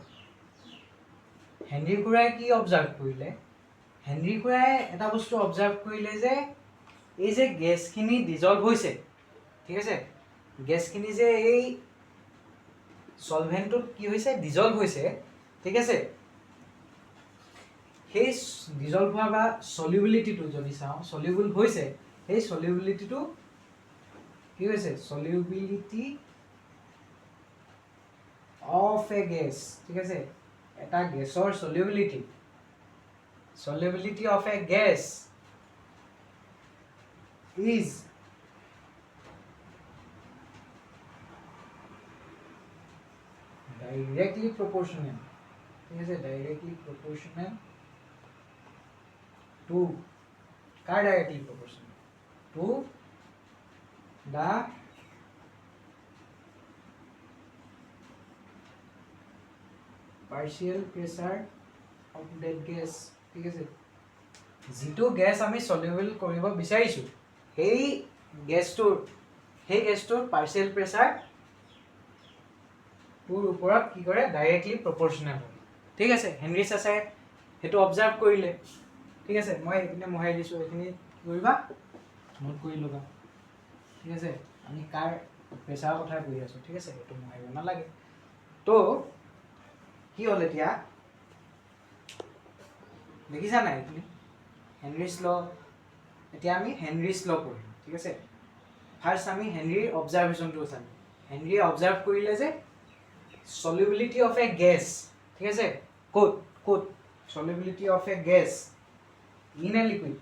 হেনৰি খুৰাই কি অবজাৰ্ভ কৰিলে? হেনৰি খুৰাই এটা বস্তু অবজাৰ্ভ কৰিলে যে এই যে গেছখিনি ডিজলভ হৈছে, ঠিক আছে, গেছখিনি যে এই চলভেণ্টটোত কি হৈছে? ডিজলভ হৈছে, ঠিক আছে? সেই ডিজলভ হোৱা বা চলিউবিলিটিটো যদি চাওঁ, চলিউবল হৈছে, সেই চলিউবিলিটিটো কি হৈছে? চলিউবিলিটি অফ এ গেছ, ঠিক আছে, এটা গেছৰ solubility, solubility of a gas is directly proportional, ঠিক আছে, directly proportional to car directly proportional to the partial pressure of that gas, ঠিক আছে? যিটো গেছ আমি চলিউবল কৰিব বিচাৰিছোঁ, সেই গেছটোৰ পাৰ্চিয়েল প্ৰেছাৰ টোৰ ওপৰত কি কৰে? ডাইৰেক্টলি প্ৰপৰ্চনেল হয়, ঠিক আছে? হেনৰি চাচাই সেইটো অবজাৰ্ভ কৰিলে, ঠিক আছে? মই এইপিনে মোহাৰি দিছোঁ। এইখিনি কি কৰিবা? নোট কৰি ল'বা, ঠিক আছে? আমি কাৰ প্ৰেছাৰৰ কথাই পঢ়ি আছোঁ, ঠিক আছে? সেইটো মোহাৰিব নালাগে। তো কি হ'ল এতিয়া দেখিছা নাই এইখিনি? হেনৰিছ ল। এতিয়া আমি হেনৰিছ ল পঢ়িম, ঠিক আছে? ফাৰ্ষ্ট আমি হেনৰিৰ অবজাৰ্ভেশ্যনটো চাম। হেনৰিয়ে অবজাৰ্ভ কৰিলে যে চলিউবিলিটি অফ এ গেছ, ঠিক আছে, ক'ত solubility of a gas in a liquid,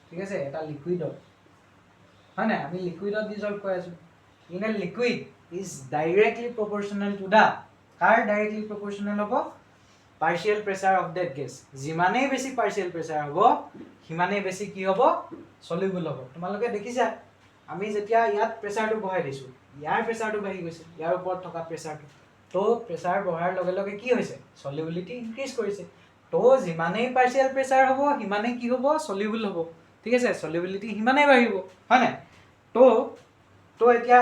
ঠিক আছে, এটা লিকুইডত, হয় নাই? আমি লিকুইডত ডিজলভ কৰি আছোঁ। In a liquid is directly proportional to the, car directly proportional হ'ব? Partial pressure of that gas. যিমানেই বেছি পাৰ্চিয়েল প্ৰেছাৰ হ'ব, সিমানেই বেছি কি হ'ব? চলিউবল হ'ব। তোমালোকে দেখিছা, আমি যেতিয়া ইয়াত প্ৰেছাৰটো বঢ়াই দিছোঁ, ইয়াৰ প্ৰেছাৰটো বাঢ়ি গৈছে, ইয়াৰ ওপৰত থকা প্ৰেছাৰটো। তো প্ৰেছাৰ বঢ়াৰ লগে লগে কি হৈছে? চলিউবিলিটি ইনক্ৰিজ কৰিছে। তো যিমানেই পাৰ্চিয়েল প্ৰেছাৰ হ'ব, সিমানেই কি হ'ব? চলিউবল হ'ব, ঠিক আছে? চলিউবিলিটি সিমানেই বাঢ়িব, হয় নাই? তো এতিয়া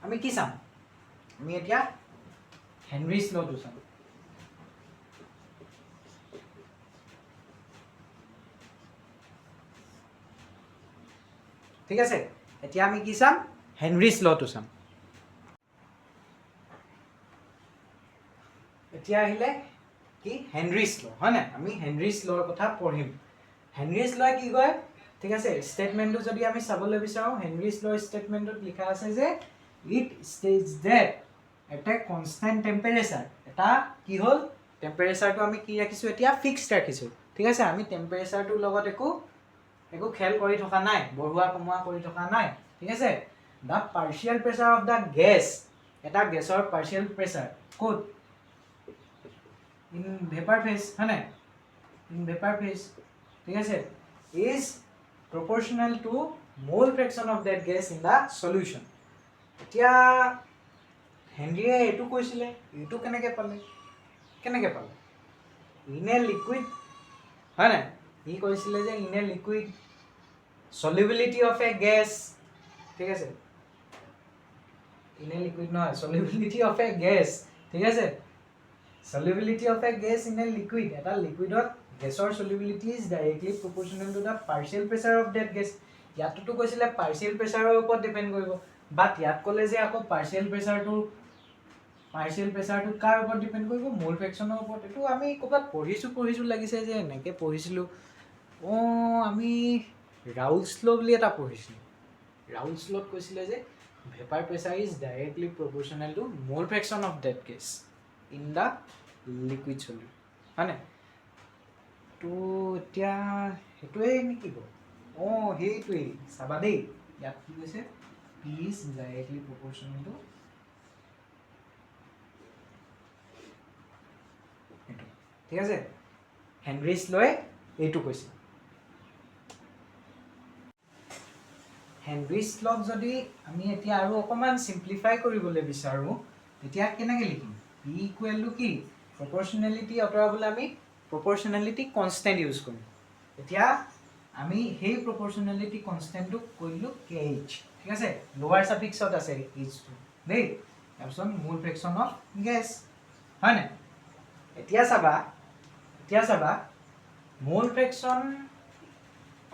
আমি কি চাম? আমি এতিয়া হেনৰিছ লটো চাম। ঠিক আছে, এতিয়া আমি কি চাম? হেনৰিছ লটো চাম। এতিয়া আহিলে কি? হেনৰিছ ল, হয় নাই? আমি হেনৰিছ লৰ কথা পঢ়িম। হেনৰিজ লয় কি কয়? ঠিক আছে, ষ্টেটমেণ্টটো যদি আমি চাবলৈ বিচাৰোঁ, হেনৰিজ ল ষ্টেটমেণ্টটোত লিখা আছে যে it states that at a constant temperature, এটা কি হ'ল, টেম্পাৰেচাৰটো আমি কি ৰাখিছোঁ এতিয়া? ফিক্সড ৰাখিছোঁ, ঠিক আছে? আমি টেম্পাৰেচাৰটোৰ লগত একো খেল কৰি থকা নাই, বঢ়োৱা কমোৱা কৰি থকা নাই, ঠিক আছে? The partial pressure of the gas, এটা গেছৰ পাৰ্চিয়েল প্ৰেছাৰ ক'ত? ইন ভেপাৰ ফেজ, হয় নাই? ইন ভেপাৰ ফেজ, ঠিক আছে, is proportional to mole fraction of that gas in the solution. এতিয়া হেনৰিয়ে এইটো কৈছিলে, এইটো কেনেকৈ পালে? কেনেকৈ পালে? ইন এ লিকুইড, হয় নাই? সি কৈছিলে যে in a liquid, solubility of a gas, ঠিক আছে, ইন এ লিকুইড নহয়, চলিউবিলিটি অফ এ গেছ, ঠিক আছে, solubility of a gas in a liquid, এটা লিকুইডত গেছৰ solubility is directly proportional to the partial pressure of that gas. ইয়াতোতো কৈছিলে পাৰ্চিয়েল প্ৰেছাৰৰ ওপৰত ডিপেণ্ড কৰিব, বাট ইয়াত ক'লে যে আকৌ পাৰ্চিয়েল প্ৰেছাৰটো কাৰ ওপৰত ডিপেণ্ড কৰিব? ম'ল ফ্ৰেকশ্যনৰ ওপৰত। এইটো আমি ক'ৰবাত পঢ়িছোঁ পঢ়িছোঁ লাগিছে যে, এনেকৈ পঢ়িছিলোঁ। অঁ, আমি ৰাউলছ ল' বুলি এটা পঢ়িছিলোঁ। ৰাউলছ ল'ত কৈছিলে যে vapour pressure is directly proportional to mole fraction of that gas in the liquid solution, হয়নে? তো এতিয়া সেইটোৱেই নেকি বাৰু? অঁ, সেইটোৱেই। চাবা দেই, ইয়াত কি কৈছে? P is directly proportional to সেইটো, ঠিক আছে? হেনৰিজ লয়ে এইটো কৈছে। হেনৰিজ লক যদি আমি এতিয়া আৰু অকণমান চিম্প্লিফাই কৰিবলৈ বিচাৰোঁ, তেতিয়া কেনেকৈ লিখিম? পি ইকুৱেল টু কি? প্ৰপৰ্চনেলিটি আঁতৰাবলৈ আমি প্ৰপৰ্চনেলিটি কনষ্টেণ্ট ইউজ কৰিম। এতিয়া আমি সেই প্ৰপৰ্চনেলিটি কনষ্টেণ্টটোক কৰিলোঁ কে এইচ, ঠিক আছে? লোৱাৰ চাফিক্সত আছে এইচটো দেই। তাৰপিছত মূল ফ্ৰেকশ্যন অফ গেছ, হয় নাই? এতিয়া চাবা, মূল ফ্ৰেকশ্যন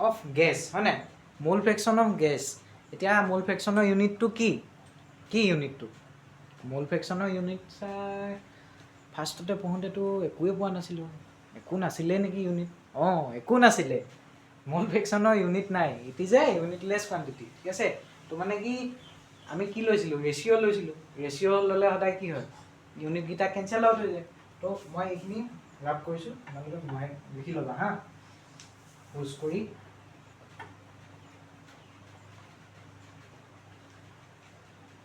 অফ গেছ, হয় নাই? মূল ফ্ৰেকশ্যন অফ গেছ। এতিয়া মূল ফ্ৰেকশ্যনৰ ইউনিটটো কি? কি ইউনিটটো? মূল ফ্ৰেকশ্যনৰ ইউনিট চাই ফাৰ্ষ্টতে পঢ়োঁতেতো একোৱে পোৱা নাছিলোঁ। একো নাছিলে নেকি ইউনিট? অঁ, একো নাছিলে। মূল ফ্ৰেকশ্যনৰ ইউনিট নাই। It is a unitless quantity, ঠিক আছে? তো মানে কি, আমি কি লৈছিলোঁ? ৰেচিঅ' লৈছিলোঁ। ৰেচিঅ' ল'লে সদায় কি হয়? ইউনিটকেইটা কেঞ্চেল আউট হৈ যায়। তো মই এইখিনি ৰাব কৰিছোঁ, তোমালোকে বহাই লিখি ল'বা হা, প'জ কৰি।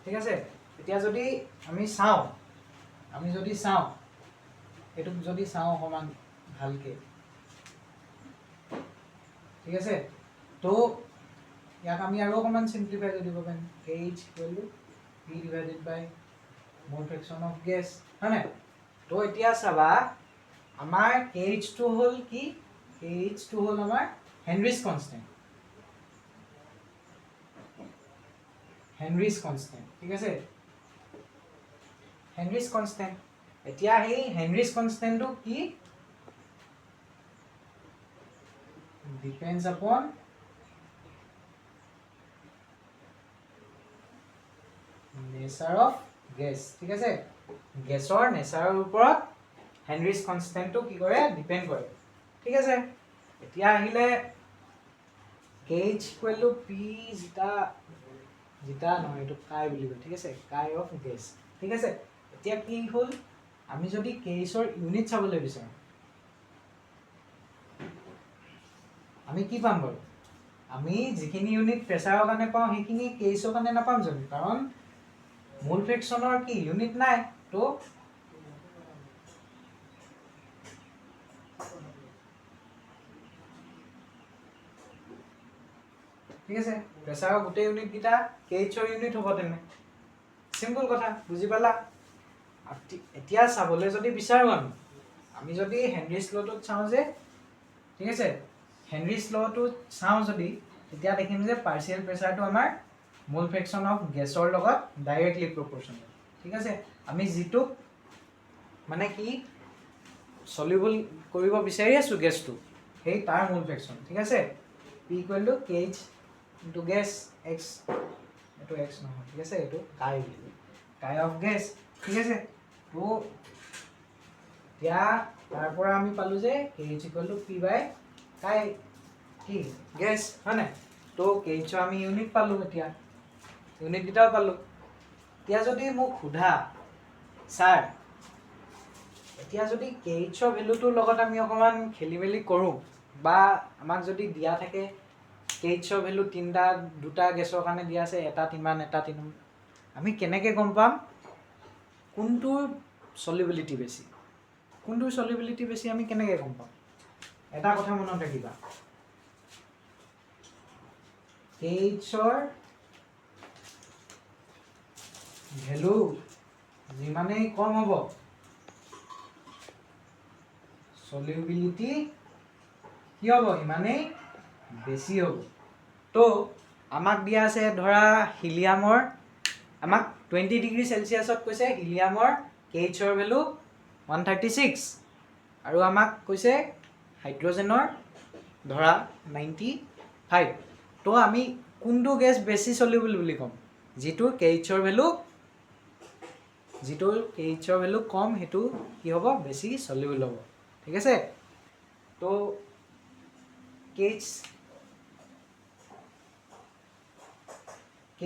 ঠিক আছে। এতিয়া যদি আমি যদি চাওঁ, এইটোক যদি চাওঁ অকণমান ভালকে, ঠিক আছে, তো ইয়াক আমি আৰু অকণমান চিম্প্লিফাই কৰি দিব পাৰিম। K H equal to P divided by mole fraction of gas, হয় নাই? তো এতিয়া চাবা, আমাৰ কে এইচটো হ'ল কি? কে এইচটো হ'ল আমাৰ হেনৰিজ কনষ্টেণ্ট, হেনৰিজ কনষ্টেণ্ট, ঠিক আছে? হেনৰিজ কনষ্টেণ্ট। এতিয়া সেই হেনৰিজ কনষ্টেণ্টটো কি? Depends upon nature of gas, ঠিক আছে? গেছৰ নেচাৰৰ ওপৰত হেনৰিজ কনষ্টেণ্টটো কি কৰে? ডিপেণ্ড কৰে, ঠিক আছে? এতিয়া আহিলে K H equal to P zeta, zeta নহয়, এইটো কাই বুলি কয়, ঠিক আছে? কাই অফ গেছ, ঠিক আছে? এতিয়া কি হ'ল, আমি যদি কে এইচৰ ইউনিট চাবলৈ বিচাৰোঁ, আমি কি পাম বাৰু? আমি যিখিনি ইউনিট প্ৰেছাৰৰ কাৰণে পাওঁ, সেইখিনি কে এইচৰ কাৰণে নাপাম জানো? কাৰণ মূল ফ্ৰেকশ্যনৰ কি ইউনিট নাই। তো ঠিক আছে, প্ৰেছাৰৰ গোটেই ইউনিটকেইটা কে এইচৰ ইউনিট হ'ব তেনে। চিম্পল কথা, বুজি পালা? এতিয়া চাবলৈ যদি বিচাৰোঁ, আমি যদি হেনৰিজ ল'টোত চাওঁ যে, ঠিক আছে, হেনৰিজ ল'টোত চাওঁ যদি, তেতিয়া দেখিম যে পাৰ্চিয়েল প্ৰেছাৰটো আমাৰ মূল ফ্ৰেকশ্যন অফ গেছৰ লগত ডাইৰেক্টলি প্ৰপৰ্চনেল, ঠিক আছে? আমি যিটোক মানে কি চলিউবল কৰিব বিচাৰি আছোঁ গেছটো, সেই তাৰ মূল ফ্ৰেকশ্যন, ঠিক আছে? P equal to K H into gas X, এইটো এক্স নহয়, ঠিক আছে, এইটো কাই বুলি কয়, কাই অফ গেছ, ঠিক আছে? তো এতিয়া তাৰ পৰা আমি পালোঁ যে K H equal to P by chi. কি গেছ, হয় নাই? তো কে এইচৰ আমি ইউনিট পালোঁ, এতিয়া ইউনিটকেইটাও পালোঁ। এতিয়া যদি মোক সোধা, ছাৰ, এতিয়া যদি কে এইচৰ ভেলুটোৰ লগত আমি অকণমান খেলি মেলি কৰোঁ বা আমাক যদি দিয়া থাকে কে এইচৰ ভেলু তিনিটা, দুটা গেছৰ কাৰণে দিয়া আছে, এটাত ইমান, এটাত ইমান, আমি কেনেকৈ গম পাম কোনটোৰ চলিবিলিটি বেছি? কোনটোৰ চলিবিলিটি বেছি আমি কেনেকৈ গম পাম? এটা কথা মনত ৰাখিবা, কে এইচৰ ভেলু যিমানেই কম হ'ব, চলিউবিলিটি কি হ'ব? সিমানেই বেছি হ'ব। তো আমাক দিয়া আছে ধৰা হিলিয়ামৰ, আমাক 20 ডিগ্ৰী চেলচিয়াছত কৈছে হিলিয়ামৰ কে এইচৰ ভেলু 136 আৰু আমাক কৈছে হাইড্ৰজেনৰ ধৰা 95। তো আমি কোনটো গেছ বেছি চলিউবল বুলি ক'ম? যিটোৰ কে এইচৰ ভেলু কম, সেইটো কি হ'ব? বেছি চলিউবল হ'ব, ঠিক আছে? তো কে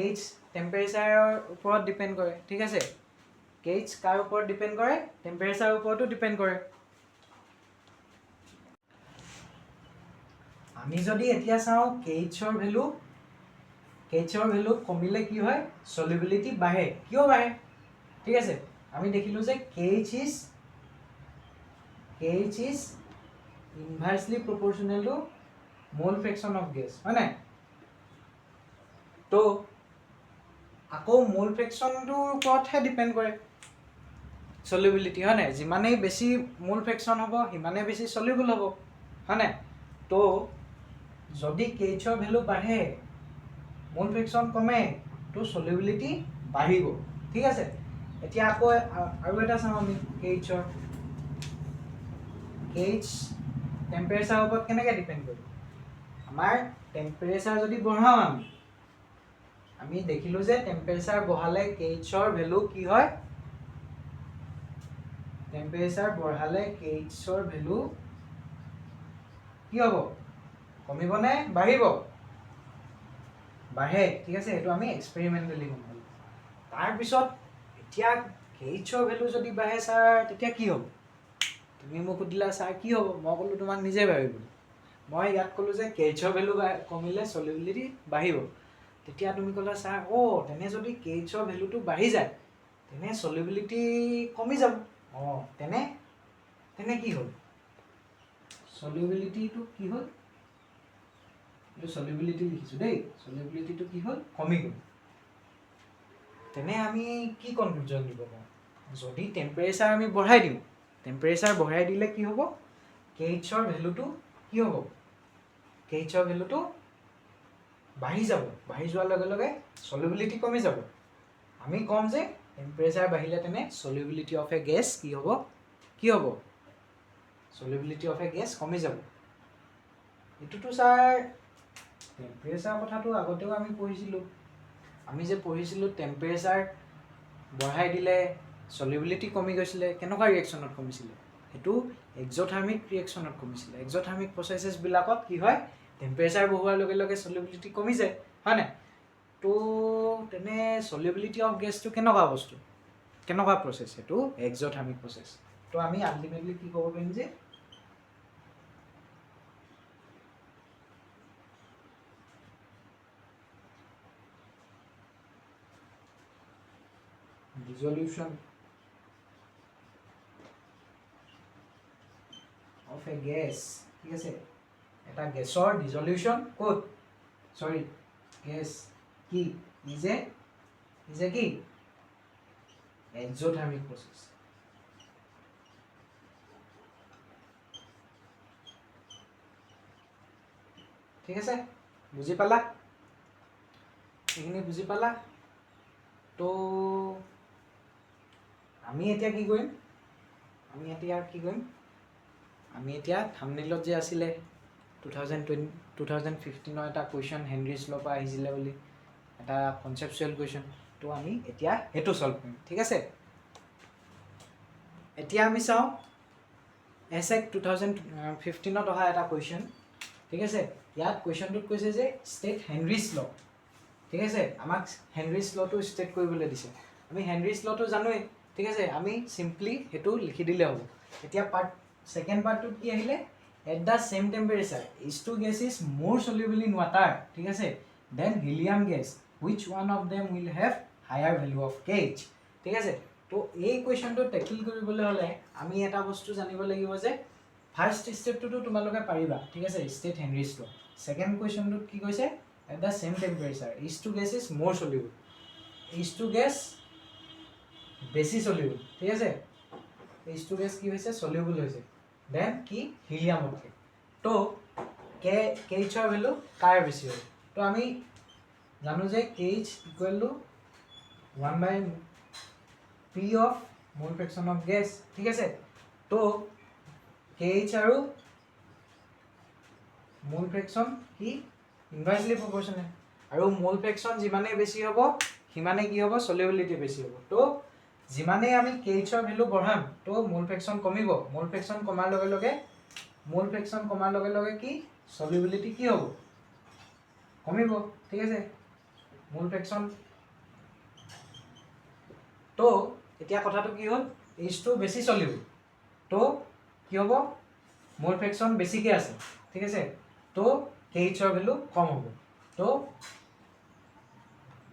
এইচ টেম্পাৰেচাৰৰ ওপৰত ডিপেণ্ড কৰে, ঠিক আছে? কে এইচ কাৰ ওপৰত ডিপেণ্ড কৰে? টেম্পাৰেচাৰৰ ওপৰতো ডিপেণ্ড কৰে। আমি যদি এতিয়া চাওঁ কে এইচৰ ভেলু কমিলে কি হয়? চলিবিলিটি বাঢ়ে। কিয় বাঢ়ে? ঠিক আছে, আমি দেখিলোঁ যে K H is inversely proportional to mole fraction of gas, হয় নাই? তো আকৌ মল ফ্ৰেকশ্যনটোৰ ওপৰতহে ডিপেণ্ড কৰে চলিবিলিটি, হয় নাই? যিমানেই বেছি মল ফ্ৰেকশ্যন হ'ব, সিমানেই বেছি চলিবল হ'ব, হয় নাই? তো যদি কে এইচৰ ভেলু বাঢ়ে, মল ফ্ৰেকশ্যন কমে, তো চলিবিলিটি বাঢ়িব, ঠিক আছে? এতিয়া আকৌ আৰু এটা চাওঁ আমি, কে এইচ টেম্পাৰেচাৰৰ ওপৰত কেনেকৈ ডিপেণ্ড কৰিব? আমাৰ টেম্পাৰেচাৰ যদি বঢ়াওঁ আমি, আমি দেখিলোঁ যে টেম্পাৰেচাৰ বঢ়ালে কে এইচৰ ভেলু কি হয়? টেম্পাৰেচাৰ বঢ়ালে কে এইচৰ ভেলু কি হ'ব? কমিবনে বাঢ়িব? বাঢ়ে, ঠিক আছে? সেইটো আমি এক্সপেৰিমেণ্টেলি গম পালোঁ। তাৰপিছত এতিয়া কে এইচৰ ভেলু যদি বাঢ়ে ছাৰ, তেতিয়া কি হ'ব? তুমি মোক সুধিলা, ছাৰ, কি হ'ব? মই ক'লোঁ তোমাক নিজে ভাবিবলৈ। মই ইয়াত ক'লোঁ যে কে এইচৰ ভেলু কমিলে চলিবিলিটি বাঢ়িব। তেতিয়া তুমি ক'লা, ছাৰ, অ', তেনে যদি কে এইচৰ ভেলুটো বাঢ়ি যায়, তেনে চলিবিলিটি কমি যাব। অঁ, তেনে তেনে কি হ'ল? চলিবিলিটিটো কি হ'ল? এইটো চলিবিলিটি লিখিছোঁ দেই। চলিবিলিটিটো কি হ'ল? কমি গ'ল। তেনে আমি কি কনক্লুজন দিব পাৰোঁ? যদি টেম্পাৰেচাৰ আমি বঢ়াই দিওঁ, টেম্পাৰেচাৰ বঢ়াই দিলে কি হ'ব? কে এইচৰ ভেলুটো কি হ'ব? কে এইচৰ ভেলুটো বাঢ়ি যাব। বাঢ়ি যোৱাৰ লগে লগে চলিবিলিটি কমি যাব। আমি ক'ম যে টেম্পাৰেচাৰ বাঢ়িলে তেনে চলিবিলিটি অফ এ গেছ কি হ'ব? কি হ'ব? চলিবিলিটি অফ এ গেছ কমি যাব। এইটোতো ছাৰ, টেম্পাৰেচাৰ কথাটো আগতেও আমি পঢ়িছিলোঁ। আমি যে পঢ়িছিলোঁ, টেম্পাৰেচাৰ বঢ়াই দিলে চলিবিলিটি কমি গৈছিলে। কেনেকুৱা ৰিয়েকশ্যনত কমিছিলে? সেইটো এক্স'থাৰ্মিক ৰিয়েকশ্যনত কমিছিলে। এক্স'থাৰ্মিক প্ৰচেছেছবিলাকত কি হয়? টেম্পাৰেচাৰ বঢ়োৱাৰ লগে লগে চলিবিলিটি কমি যায়, হয় নাই? তো তেনে চলিবিলিটি অফ গেছটো কেনেকুৱা বস্তু, কেনেকুৱা প্ৰচেছ? সেইটো এক্স'থাৰ্মিক প্ৰচেছ। তো আমি আল্টিমেটলি কি ক'ব পাৰিম যে dissolution of a gas, ঠিক আছে, এটা গেছৰ ডিজলিউশ্যন ক'ত, চৰি, গেছ কি is a কি? এক্সোথাৰ্মিক প্ৰচেছ। ঠিক আছে, বুজি পালা? এইখিনি বুজি পালা? তো আমি এতিয়া কি কৰিম? আমি এতিয়া কি কৰিম? আমি এতিয়া থামনেইলত যে আছিলে 2020, 2015ৰ এটা কুৱেশ্যন, হেনৰিজ ল' পৰা আহিছিলে বুলি এটা কনচেপচুৱেল কুৱেশ্যন, তো আমি এতিয়া সেইটো ছল্ভ কৰিম, ঠিক আছে? এতিয়া আমি চাওঁ এছ এক 2015ত অহা এটা কুৱেশ্যন, ঠিক আছে? ইয়াত কুৱেশ্যনটোত কৈছে যে ষ্টেট হেনৰিছ ল। ঠিক আছে, আমাক হেনৰিছ লটো ষ্টেট কৰিবলৈ দিছে। আমি হেনৰিছ লটো জানোৱেই, ঠিক আছে? আমি চিম্পলি সেইটো লিখি দিলে হ'ব। এতিয়া পাৰ্ট ছেকেণ্ড পাৰ্টটোত কি আহিলে? At the same temperature, H2 gas is more soluble in water, ঠিক আছে, than helium gas. Which one of them will have higher value of KH? ঠিক আছে, তো এই কুৱেশ্যনটো টেকিল কৰিবলৈ হ'লে আমি এটা বস্তু জানিব লাগিব যে ফাৰ্ষ্ট ষ্টেপটোতো তোমালোকে পাৰিবা, ঠিক আছে, ষ্টেট হেনৰিছ ল। ছেকেণ্ড কুৱেশ্যনটোত কি কৈছে? At the same temperature, H2 gas is more soluble. H2 gas বেছি চলিউবল, ঠিক আছে? এইচ টু গেছ কি হৈছে? চলিউবল হৈছে then কি হিলিয়ামতকৈ। তো কে এইচৰ ভেলু কাৰ বেছি হ'ব? তো আমি জানো যে KH equal to one by P of mole fraction of gas, ঠিক আছে? তো কে এইচ আৰু মোল ফ্ৰেকশ্যন কি ইনভাৰ্চলি প্ৰপৰ্চনেল আৰু মোল ফ্ৰেকশ্যন যিমানেই বেছি হ'ব, সিমানেই কি হ'ব? চলিউবিলিটি বেছি হ'ব। তো যিমানেই আমি কে এইচৰ ভেলু বঢ়াম, তো মোল ফ্ৰেকশ্যন কমিব। মোল ফ্ৰেকশ্যন কমাৰ লগে লগে কি চলিউবিলিটি কি হ'ব? কমিব, ঠিক আছে? মোল ফ্ৰেকশ্যন। তো এতিয়া কথাটো কি হ'ল? এইচটো বেছি চলিউবল, তো কি হ'ব? মোল ফ্ৰেকশ্যন বেছিকৈ আছে, ঠিক আছে? তো কে এইচৰ ভেলু কম হ'ব। তো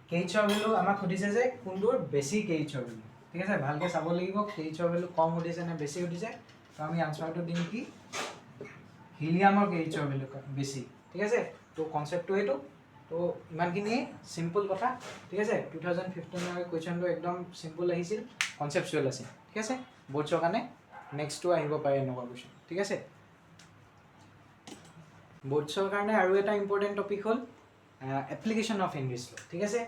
কে এইচৰ ভেলু আমাক সুধিছে যে কোনটোৰ বেছি কে এইচৰ ভেলু, ঠিক আছে? ভালকৈ চাব লাগিব, কে এইচৰ ভেলু কম সুধিছে নে বেছি সুধিছে। তো আমি আনচাৰটো দিম কি হিলিয়ামৰ কে এইচৰ ভেলু বেছি, ঠিক আছে? তো কনচেপ্টটো এইটো। তো ইমানখিনিয়ে চিম্পল কথা, ঠিক আছে? 2015ৰ কুৱেশ্যনটো একদম চিম্পল আহিছিল, কনচেপচুৱেল আছিল, ঠিক আছে? বৰ্ডছৰ কাৰণে নেক্সটটো আহিব পাৰে এনেকুৱা কুৱেশ্যন, ঠিক আছে? বৰ্ডছৰ কাৰণে আৰু এটা ইম্পৰ্টেণ্ট টপিক হ'ল এপ্লিকেশ্যন অফ হেনৰিছ ল, ঠিক আছে?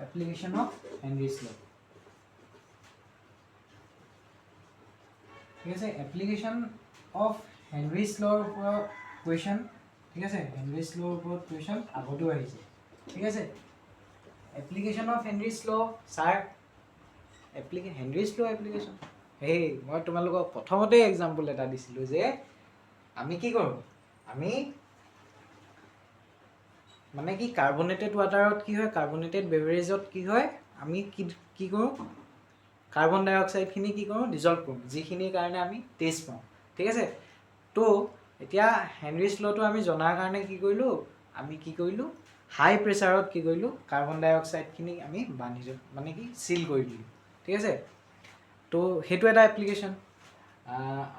এপ্লিকেশ্যন অফ হেনৰিছ ল, ঠিক আছে? এপ্লিকেশ্যন অফ হেনৰিছ লৰ ওপৰত কুৱেশ্যন, ঠিক আছে? হেনৰিছ লৰ ওপৰত কুৱেশ্যন আগতেও আহিছে, ঠিক আছে? Application of Henry's law, sir, Henry's law application. সেই মই তোমালোকক প্ৰথমতেই এক্সাম্পল এটা দিছিলোঁ যে আমি কি কৰোঁ? আমি মানে কি কাৰ্বনেটেড ৱাটাৰত কি হয়, কাৰ্বনেটেড বেভাৰেজত কি হয়, আমি কি কি কৰোঁ? কাৰ্বন ডাই অক্সাইডখিনি কি কৰোঁ? ডিজল্ভ কৰোঁ, যিখিনিৰ কাৰণে আমি টেষ্ট পাওঁ, ঠিক আছে? তো এতিয়া হেনৰিছ ল'টো আমি জনাৰ কাৰণে কি কৰিলোঁ? আমি কি কৰিলোঁ? হাই প্ৰেছাৰত কি কৰিলোঁ? কাৰ্বন ডাই অক্সাইডখিনি আমি বান্ধি, মানে কি চিল কৰি দিলোঁ, ঠিক আছে? তো সেইটো এটা এপ্লিকেশ্যন।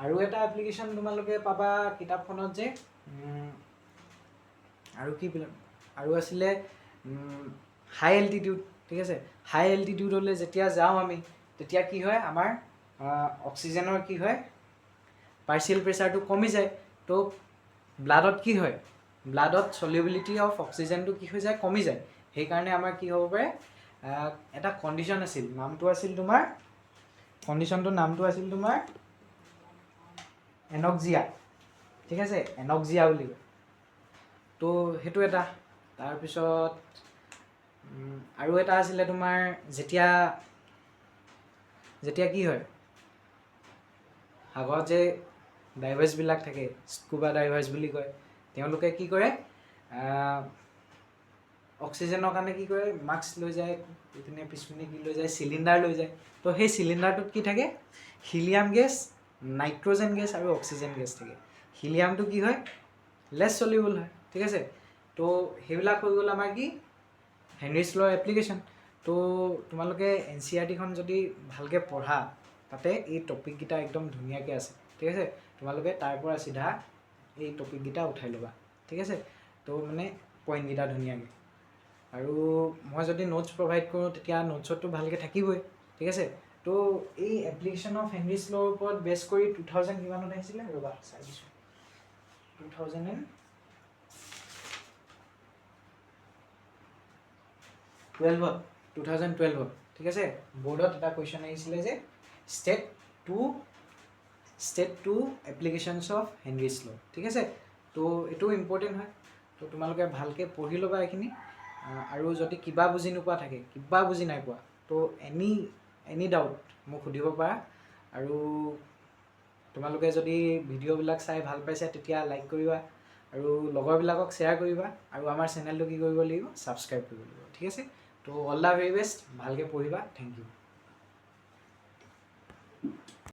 আৰু এটা এপ্লিকেশ্যন তোমালোকে পাবা কিতাপখনত যে আৰু কি আৰু আছিলে? হাই এল্টিটিউড, ঠিক আছে? হাই এল্টিটিউডলৈ যেতিয়া যাওঁ আমি, তেতিয়া কি হয়? আমাৰ অক্সিজেনৰ কি হয়? পাৰ্চিয়েল প্ৰেছাৰটো কমি যায়। তো ব্লাডত কি হয়? ব্লাডত চলিউবিলিটি অফ অক্সিজেনটো কি হৈ যায়? কমি যায়। সেইকাৰণে আমাৰ কি হ'ব পাৰে? এটা কণ্ডিশ্যন আছিল, নামটো আছিল তোমাৰ, কণ্ডিশ্যনটোৰ নামটো আছিল তোমাৰ এনক্সিয়া, ঠিক আছে? এনক্সিয়া বুলি কয়। তো সেইটো এটা। তাৰপিছত আৰু এটা আছিলে তোমাৰ যেতিয়া যেতিয়া কি হয়, সাগৰত যে ডাইভাৰ্ছবিলাক থাকে, স্কুবা ডাইভাৰ্ছ বুলি কয়, তেওঁলোকে কি কৰে? অক্সিজেনৰ কাৰণে কি কৰে? মাস্ক লৈ যায়, ইপিনে পিছপিনে কি লৈ যায়? চিলিণ্ডাৰ লৈ যায়। তো সেই চিলিণ্ডাৰটোত কি থাকে? হিলিয়াম গেছ, নাইট্ৰজেন গেছ আৰু অক্সিজেন গেছ থাকে। হিলিয়ামটো কি হয়? লেছ চলিউবল হয়, ঠিক আছে? তো সেইবিলাক হৈ গ'ল আমাৰ কি হেনৰিছ লৰ এপ্লিকেশ্যন। তো তোমালোকে এনচিইআৰটিখন যদি ভালকৈ পঢ়া, তাতে এই টপিককেইটা একদম ধুনীয়াকৈ আছে, ঠিক আছে? তোমালোকে তাৰ পৰা চিধা এই টপিককেইটা উঠাই ল'বা, ঠিক আছে? তো মানে পইণ্টকেইটা ধুনীয়াকৈ। আৰু মই যদি নোটছ প্ৰভাইড কৰোঁ, তেতিয়া নোটছতটো ভালকৈ থাকিবই, ঠিক আছে? তো এই এপ্লিকেশ্যন অফ হেনৰিছ লৰ ওপৰত বেছ কৰি 2000 কিমানত আহিছিলে, ৰ'বা চাই দিছোঁ, 2012ত, 2012ত, ঠিক আছে, বৰ্ডত এটা কুৱেশ্যন আহিছিলে যে state two applications of Henry's law, ঠিক আছে? তো এইটো ইম্পৰ্টেণ্ট হয়। তো তোমালোকে ভালকৈ পঢ়ি ল'বা এইখিনি। আৰু যদি কিবা বুজি নোপোৱা থাকে, কিবা বুজি নাই পোৱা, তো এনি ডাউট মোক সুধিব পাৰা। আৰু তোমালোকে যদি ভিডিঅ'বিলাক চাই ভাল পাইছা, তেতিয়া লাইক কৰিবা। আৰু আৰু লগৰবিলাকক শ্বেয়াৰ কৰিবা আৰু আমাৰ চেনেলটো কি কৰিব লাগিব? ছাবস্ক্ৰাইব কৰিব লাগিব, ঠিক আছে? তো অল the very best, ভালকৈ পঢ়িবা। Thank you.